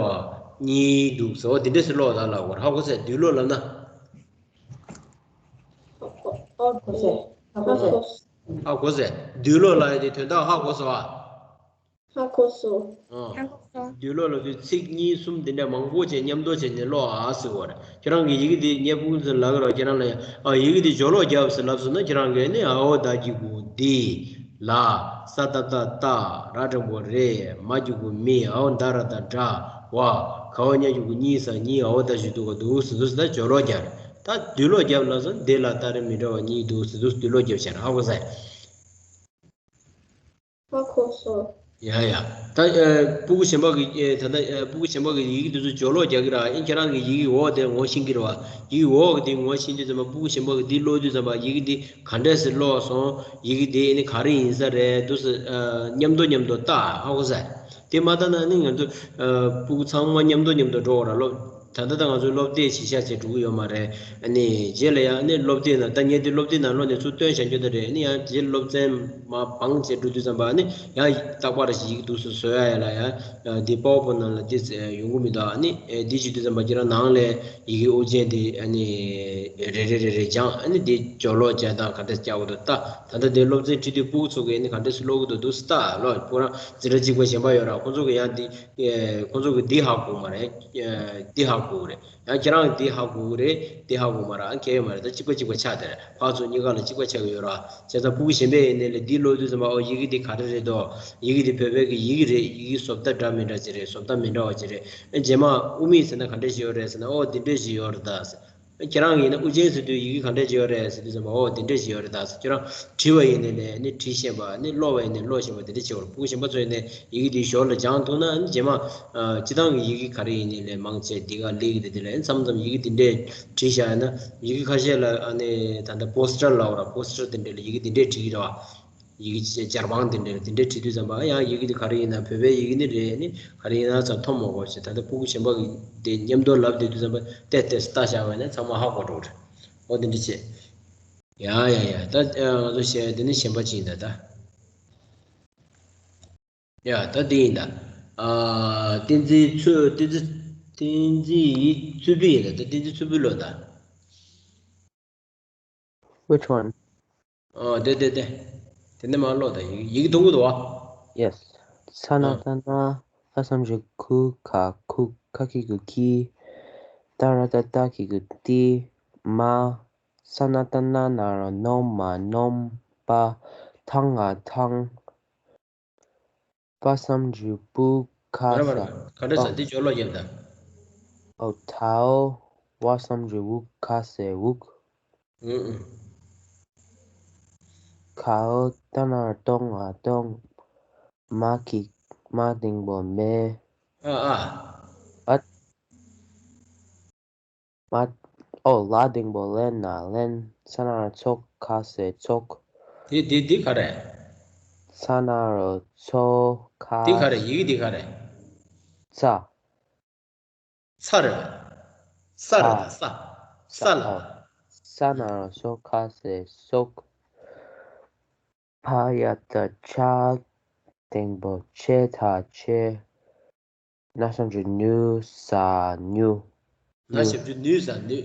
གཉིས་འདུག་ཟེར་བ་འདི་འདྲས་སུ་ཀློག་དང་ལབ་པ་རེད། ཧ་གོ་སོང་། འདུས་ལོག་ལབ་ན། ཧ་གོ་སོང་། ཧ་གོ་སོང་། ཧ་གོ་སོང་། འདུས་ལོག་ལབ་ཡ་དེ་དོན་དག་ཧ་གོ་སོང་ཨ། ཧ་གོ་སོང་། ཨ། ཧ་གོ་སོང་། འདུས་ལོག་ལབ་དུས་ཚིག་གཉིས་གསུམ་དེ་འདྲ་མང་པོ་བྱས་མཉམ་དུ་བྱས་ནས་ཀློག་ཨ་ཟེར་བ་རེད། ཁྱེད་རང་གིས་ཡི་གེ་འདི་ངས་ཕྲུ་གུ་ཚོ་ལབ་ཀྱི་རེད། ཁྱེད་རང་ལ་ཡང་ཨ་ཡི་གེ་འདི་སྦྱོར་ལོག་རྒྱབ་ཟེར་ལབ་སོང་ན་ཁྱེད་རང་གིས་ནི་ཨའོ་ད་གི་གུ་འདི་ལ་ས་ད་བཏགས་སྟ་ར་འགྲེང་བུ་རེ། མ་གི་གུ་མི། ཨའོ་ད་ར་བཏགས་སྒྲ་བ། གའོ་ཉ་གི་གུ་གཉིས་ས་གཉིས། ཨའོ་ད་གི་གུ་འདུག་ག་འདུག་ཟེར་དུས་ད་སྦྱོར་ལོག་རྒྱབ་རེད། ད་འདུས་ལོག་རྒྱབ་ལབ་སོང་འདི་ལ་སྟ་རེ་མི་འདྲ་བ་གཉིས་འདུག་ཟེར་དུས་འདུས་ལོག་རྒྱབ་བྱས་རེད། ཧ་གོ་སོང་། ཧ་གོ་སོང་། ཡ་ཡ། ད་ཨ་སྤུ་གུ་གཞན་པ་གི་ཨེ་ད་ལྟ་ཨ་སྤུ་གུ་གཞན་པ་གི་ཡི་གེ་འདི་ཚོ་སྦྱོར་ལོག་རྒྱག་གི་ར། ཨེ་ཁྱེད་རང་གི་ཡི་གེ་འོག་དེ་ངོ་ཤེས་ཀྱི་རེད་བ། ཡི་གེ་འོག་གི་དེ་ངོ་ཤེས་དུས་ཙམ་པ་སྤུ་གུ་གཞན་པ་གི་འདི་ཀློག་དུས་ཙམ་པ་ཡི་གེ་འདི་ག་འདྲས་སེ་ཀློག་སོང་། ཡི་གེ་འདི་ཨེ་ནི་ག་རེ་ཡིན་ས་རེད་འདུག་སེ་ཨ་མཉམ་དུ་མཉམ་དུ་ལྟ། ཧ་གོ་སོང་། དེ་མ་ལྟ་ན་ནི་ང་ཚོ་ཨ་སྤུ་གུ་ཚང་མ་མཉམ་དུ་མཉམ་དུ་འགྲོ་བ་ར་སློབ། ད་ལྟ་ད་ང་ཚོས་སློབ་དེབ་གཞི་བཞག་བྱས་འགྲོ་གི་ཡོད་མ་རེད། ཨ་ནི་རྗེས་ལ་ཡང་ཨ་ནི་སློབ་དེབ་ནང་ད་ངས་འདི་སློབ་དེབ་ནང་ལོགས་ནས་ཚུར་བཏོན་བཞག་རྒྱུ་དེ་རེད། ཨ་ནི་ཡང་རྗེས་སློབ་ཚན་མ་བང་བྱས་འགྲོ་དུས་ཙམ་པ་ཨ་ནི་ཡང་རྟག་པར་ཞིག་འདུག་སེ་བཟོ་ཡ་ཡ་ལ་ཡང་འདི་པ་ཝར་པོའིན་ནང་ལ་འདི་ཡོང་གི་མི་འདུག་ཨ་ནི་འདི་བྱེད་དུས་ཙམ་པ་ཁྱེད་རང་ནང་ལ་ཡི་གེ་དབུ་ཅན་དེ་ཨ་ནི་རེ་རེ་རེ་རེ་སྦྱངས། ཨ་ནི་འདི་སྦྱོར་ཀློག་བྱས་དང་ག་འདྲས་བྱ་དགོས་འདུག་ལྟ། ད་ལྟ་འདི་སློབ་ཚན་ཁྲིད་དུས་སྤུ་གུ་ཚོ་གིས་ཨ་ནི་ག་འདྲས་སེ་ཀློག་གི་འདུག་འདུག་སེ་ལྟ་ལོ། ཁོ་རང་འཛིན་གྲྭ་གཅིག་པ་གཞན་པ་ཡོད་ར། ཁོ་ཚོ་གིས་ཡང་འདི་ཨེ་ཁོ་ཚོ་གིས་འདི་ཧ་གོ་མ་རེད། ཨེ་འདི་ཧ་གོ་གི་རེད། ཡང་ཁྱེད་རང་གིས་འདི་ཧ་གོ་གི་རེད། འདི་ཧ་གོ་མ་རེད། ཨ་གལ་ཡོད་མ་རེད། ད་གཅིག་པ་གཅིག་པ་ཆགས་བསྡད་རེད། ཕར་ཚུར་གཉིས་ཀ་ལ་གཅིག་པ་ཆགས་ཀྱི་ཡོད་ར། བྱས་ཙང་སྤུ་གུ་གཞན་པ་ཡིན་ནའི་ལས་འདི་ཀློག་དུས་ཙམ་པ་ཨོ་ཡི་གེ་འདི་ག་རེ་རེད་དོ། ཡི་གེ་འདི་བོད་པའི་གི་ཡི་གེ་རེད། ཡི་གེ་བཟོ་ལྟ་འདྲ་མི་འདྲ་ཅིག་རེད། བཟོ་ལྟ་མི་འདྲ་བ་ཅིག་རེད། ཨེ་རྗེས་མ་དབུ་མེད་ཟེར་ན་ག་འདྲས་ཞིག་ཡོད་རེད་ཟེར་ན་ཨོ་འདི་འདྲས་ཞིག་ཡོད་རེད་ད་ཟེར། ཁྱེད་རང་ཡིན་ན་དབུ་ཅན་ཟེར་དུས་ཡི་གེ་ག་འདྲས་ཅིག་ཡོད་རེད་ཟེར་དུས་ཙམ་པ་ཨོ་དེ་འདྲས་ཅིག་ཡོད་རེད་ད་ཟེར། ཁྱེད་རང་བྲིས་པ་ཡིན་ནའི་ལས་ནི་བྲིས་ཤེས་པ་ནི་ཀློག་པ་ཡིན་ནའི་ཀློག་ཤེས་པ་དེ་འདྲས་ཅིག་ཡོད་རེད། སྤུ་གུ་གཞན་པ་ཚོ་ཡིན་ནའི་ཡི་གེ་འདི་ཞོར་ལ་སྦྱང་ཐུབ་ན་ནི་རྗེས་མ་ཨ་སྤྱི་བཏང་གི་ཡི་གེ་ག་རེ་ཡིན་ནའི་ལས་མང་ཆེ་འདི་ག་སླེབས་ཀྱི་དེ་དེ་ལས་མཚམས་མཚམས་ཡི་གེ་དེ་འདྲས་བྲིས་བཞག་ཡིན་ན་ཡི་གེ་ཁ་ཤས་ལ་ཨ་ནི་ད་ལྟ་པོ་སི་ཊར་ལབ་པ་ར། པོ་སི་ཊར་དེ་འདྲས་ལ་ཡི་གེ་དེ་འདྲས་བྲིས་ཀྱི་རེད་བ། ཡི་གེ་སྦྱར་བང་དེ་འདྲ་དེ་འདྲ་བྲིས་དུས་ཙམ་པ་ཡང་ཡི་གེ་འདི་ག་རེ་ཡིན་ན་བོད་པའི་ཡི་གེ་ནི་རེད། ནི་ག་རེ་ཡིན་ན་ཙམ་མཐོང་མ་དགོས་ཞེས། ད་ལྟ་སྤུ་གུ་གཞན་པ་གི་དེ་མཉམ་དུ་ལབ་བསྡད་དུས་ཙམ་པ་ཏེ་ཏེ་ལྟ་བཞག་པ་ཡིན་ན་ཚང་མ་ཧ་གོ་འགྲོ་གི་རེད། འོ་དེ་འདྲ་བྱས། ཡ་ཡ་ཡ། ད་ང་ཚོ་བཤད་དེ་ནི་གཞན་པ་ཅིག་ཡིན་ད་ད། ཡ་ད་དེ་ཡིན་ད། ཨ་བསྟན་འཛིན་མཚུ་བསྟན་འཛིན་བསྟན་འཛིན་ཡིད་མཚུར་ཕུ་ཡིན་ད། ད་བསྟན་འཛིན་མཚུར་ཕུ་ལོ་ད། Which one? ཨ་དེ་དེ་དེ། དེ་ནས་མར་ཀློག་དང་། ཡི་གེ་མཐོང་གི་འདུག་བ། Yes. ས་ན་ཨ་ཏ་ན། ལྷ་གསུམ་རེ་ཁུ་ག་ཁུག་ཁ་གི་གུ་ཁི། ཏ་ར་ཏ་ཏ་གི་གུ་ཏི། མ། ས་ན་ཏ་ན་ན་རོ་ནོ་མ་ནོམ་པ། ཐང་ང་ཐང་། པ་སམ་འཇུ་པུ་ཁ་ས། ག་རེ་བར་ག་འདྲ་ཟེར་འདི་ཅོ་ལོ་ཡིན་ད། ཨོ་ཐའོ། བ་སམ་འཇུ་བུ་ཁ་ས་བུག་ཨུ་ཨུ། ཁའོ་ཏ་ན་ཏོང་ང་ཏོང་། མ་ཁིག་མ་དིང་པོ་མེ། ཨ་ཨ། ཨ། མ། ཨོ་ལ་དིང་པོ་ལེན་ན་ལེན། ས་ན་རོ་ཚོ་ཁ་ས་ཚོགས། དེ་དེ་དེ་ག་རེ། ས་ན་རོ་ཚོ་ཁ། དེ་ག་རེ་ཡི་གེ་དེ་ག་རེ། ཚ། ཚ་རེད། ས་རེད་ད་ས། ས་ལ། ཨོ། ས་ན་རོ་སོ་ཁ་ས་སོགས། ཕ་ཡ་ཏ་ཕྱ། དིང་པོ་ཆེ་ཐ་ཆེ། ན་སམ་འཇུ་ནུ་ས་ནུ། ན་ཞབས་ཀྱུ་ནུ་ས་ནུ།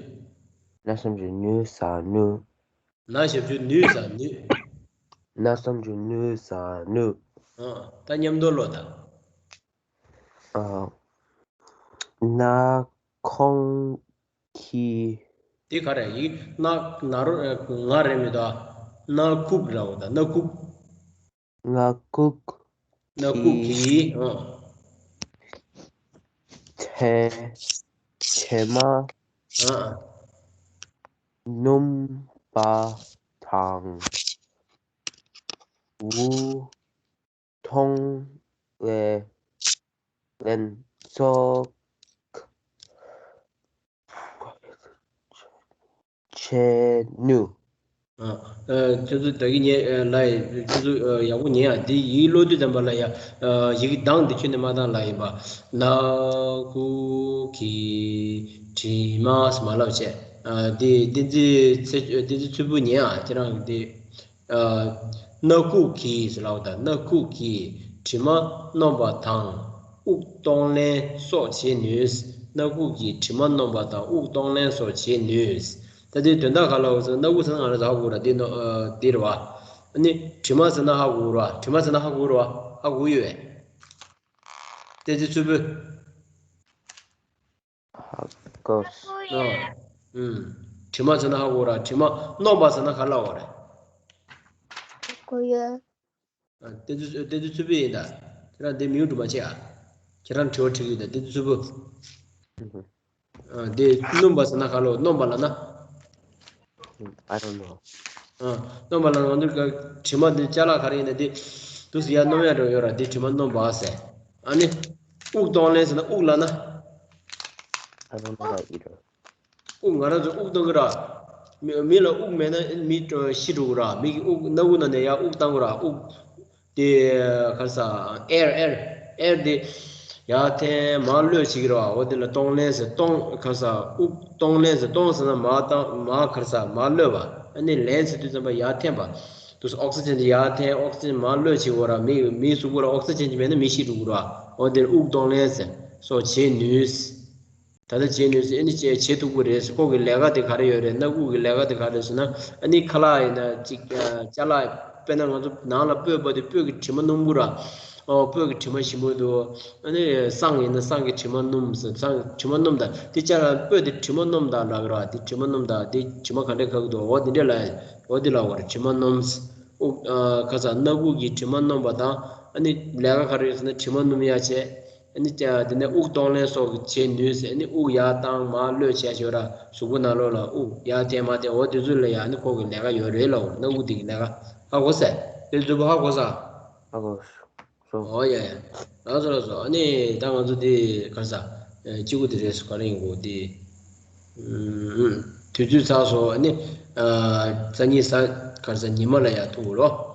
ན་སམ་འཇུ་ནུ་ས་ནུ། ན་ཞབས་ཀྱུ་ནུ་ས་ནུ། ན་སམ་འཇུ་ནུ་ས་ནུ། ཨ། ད་མཉམ་དུ་ཀློག་དང་། ཨ། ན་ཁོང་ཁྱི། དེ་ག་རེ་ཡིན་ན་ན་རོ་ང་རེད་མི་འདུག་ན་ཁུག་ར་འོ་ད་ན་ཁུག་ང་ཁུག་ན་ཁུག་གི། གི་ཨ། ཐེ་ཐེ་མ་ཨ། སྣུམ་པ་དང་། འུ་ཐོང་ལེ་ལེན་ཚོགས་ཆེ་ནུ། ཨ། ཨ། ཁྱོད་ཚོ་ད་གི་ཉན་ཨ་ལ་ཡི་ཁྱོད་ཚོ་ཨ་ཡག་པོ་ཉན་ཨ། འདི་ཡིག་ཀློག་དུས་ཙམ་པ་ལ་ཡ་ཨ་ཡི་གེ་གདངས་འདི་ཁྱོན་ནས་མ་བཏང་ལ་ཡིན་པ། ན་ཁུ་གི་དྲི་མ་ཟེར་མ་ལབ་བྱས། ཨ་འདི་བསྟན་འཛིན་ཚེ་བསྟན་འཛིན་མཚོ་བུ་ཉན་ཨ། ཁྱེད་རང་འདི། ཨ། སྣ་ཁུག་གིས་ཟེར་ལབ་དང་། སྣ་ཁུག་གིས་དྲི་མ་སྣོམ་པ་དང་དབུགས་གཏོང་ལེན་སོགས་བྱེད་ནུས། སྣ་ཁུག་གིས་དྲི་མ་སྣོམ་པ་དང་དབུགས་གཏོང་ལེན་སོགས་བྱེད་ནུས། ད་དེའི་དོན་དག་ག་ལ་འོ་ཟེར་ན། སྣ་ཁུག་ཟེར་ན་ང་རང་ཚོ་ཧ་གོ་ར་འདི་ནོ་ཨ་འདི་རེད་བ། ཨ་ནི་དྲི་མ་ཟེར་ན་ཧ་གོ་ར། དྲི་མ་ཟེར་ན་ཧ་གོ་ར། ཧ་གོ་ཡོད་པས། བསྟན་འཛིན་མཚོ་བུ། ཧ་གོ། ཨ། ཨུམ། དྲི་མ་ཟེར་ན་ཧ་གོ་ར། དྲི་མ་སྣོམ་པ་ཟེར་ན་ག་ལ་འོ་རེད། གོ་ཡོད། ཨ། བསྟན་འཛིན་བསྟན་འཛིན་མཚོ་བུ་ཡིན་ད། ཁྱེད་རང་འདི་མིའུ་འགྲོ་མ་བྱེད་ཨ། ཁྱེད་རང་དྲི་བ་དྲི་གི་ཡོད་ད། བསྟན་འཛིན་མཚོ་བུ། ཨ། འདི་སྣོམ་པ་ཟེར་ན་ག་ལ་འོ། སྣོམ་པ་ལ་ན། I don't know. ཨ། སྣོམ་པ་ལ་ང་ཚོ་ག་དྲི་མ་འདི་ཅ་ལག་ག་རེ་ཡིན་ན་འདི་དུས་སུ་ཡར་སྣོམ་ཡ་འགྲོ་ཡོད་ར། འདི་དྲི་མ་སྣོམ་པ་ཟེར། ཨ་ནི་དབུགས་གཏོང་ལེན་ཟེར་ན་དབུགས་ལ་ན། I don't know that either. དབུགས། ང་རང་ཚོ་དབུགས་གཏོང་གི་ར། མི་མི་ལ་དབུགས་མེད་ན་མི་ཤི་འགྲོ་གི་ར། མི་གི་དབུགས་སྣ་ཁུག་ནང་ནས་ཡར་དབུགས་བཏང་གི་ར། དབུགས། དེ་ག་རེ་ཟ། ཨེར་ཨེར་ཨེར་དེ་ཡར་འཐེན་མར་གློད་བྱེད་ཀྱི་རེད་བ། འོ་དེ་ལ་གཏོང་ལེན་ཟེར། གཏོང་ག་རེ་ཟ། དབུགས་གཏོང་ལེན་ཟེར། གཏོང་ཟེར་ན་མར་བཏང་མར་ག་རེ་ཟ་མར་གློད་པ། ཨ་ནི་ལེན་ཟེར་དུས་ཙམ་པ་ཡར་འཐེན་པ། དུས་སུ་ཨོག་སི་ཇན་དེ་ཡར་འཐེན། ཨོག་སི་ཇན་མར་གློད་བྱེད་དགོས་ར། མི་མིའི་གཟུགས་པོ་ལ་ཨོག་སི་ཇན་ཅིག་མེད་ན་མི་ཤི་འགྲོ་གི་རེད་བ། འོ་དེ་དབུགས་གཏོང་ལེན་ཟེར། སོགས་བྱེད་ནུས། ད་ལྟ་བྱེད་ནུས་ཟེར། ཨ་ནི་བྱེད་བྱེད་ཐུབ་ཀྱི་རེད་ཟེར། ཁོ་གི་ལས་ཀ་དེ་ག་རེ་ཡོད་རེད། སྣ་ཁུག་གི་ལས་ཀ་དེ་ག་རེ་ཟེར་ན། ཨ་ནི་ཁ་ལག་ཡིན་ན་ཅིག་ཨ་ཅ་ལག་དཔེར་ན་ང་ཚོ་ནང་ལ་སྤོས་པ་དེ་སྤོས་ཀྱི་དྲི་མ་སྣོམ་གི་ར། ཨོ་སྤོས་ཀྱི་དྲི་མ་ཞིམ་པོ་འདུག་ཨ་ནི་བསང་ཡིན་ན་བསང་གི་དྲི་མ་སྣོམ་ཟེར། བསང་གི་དྲི་མ་སྣོམ་དང་དེ་ཅ་ལག་སྤོས་དེ་དྲི་མ་སྣོམ་དང་ལབ་ཀྱི་ར། དེ་དྲི་མ་སྣོམ་དང་དེ་དྲི་མ་ག་འདྲས་ཁ་གི་འདུག་འོ་དེ་འདྲས་ལ་འོ་དེ་ལ་འོ་ར་དྲི་མ་སྣོམ། དབུགས་ཨ་ག་རེ་ཟ། སྣ་ཁུག་གི་དྲི་མ་སྣོམ་པ་དང་། ཨ་ནི་ལས་ཀ་ག་རེ་ཡོད་ཟེར་ན་དྲི་མ་སྣོམ་ཡ་བྱས། ཨ་ནི་ཀྱ་དེ་ནས་དབུགས་གཏོང་ལེན་སོགས་ཀྱི་བྱེད་ནུས་ཟེར། ཨ་ནི་དབུགས་ཡར་བཏང་མར་གློད་བྱས་ཞོར་ར་གཟུགས་པོ་ནང་ལོགས་ལ་དབུགས་ཡར་འཐེན་མར་འཐེན། འོ་དེ་ཚོ་ལ་ཡ་ཨ་ནི་ཁོ་གི་ལས་ཀ་ཡོད་རེད་ལ། འོ་སྣ་དབུགས་དེ་གི་ལས་ཀ་ཧ་གོ་ཟེར། དེ་མཚོ་བུ་ཧ་གོ་ས། ཧ་གོ་སོང་། འོ་ཡ་ཡ། ལགས་སོ་ལགས་སོ། ཨ་ནི་ད་ང་ཚོ་དེ་ག་རེ་ཟ། ཨ་གཅིག་པུ་དེ་རེད་སོ། ག་རེ་ཡིན་གོ་དེ། ཨུམ། དུས་ཚོད་ཚར་སོང་། ཨ་ནི་ཨ་སང་ཉིན་གཟའ་ག་རེ་ཟ་ཉི་མ་ལ་ཡ་ཐུག་རོགས།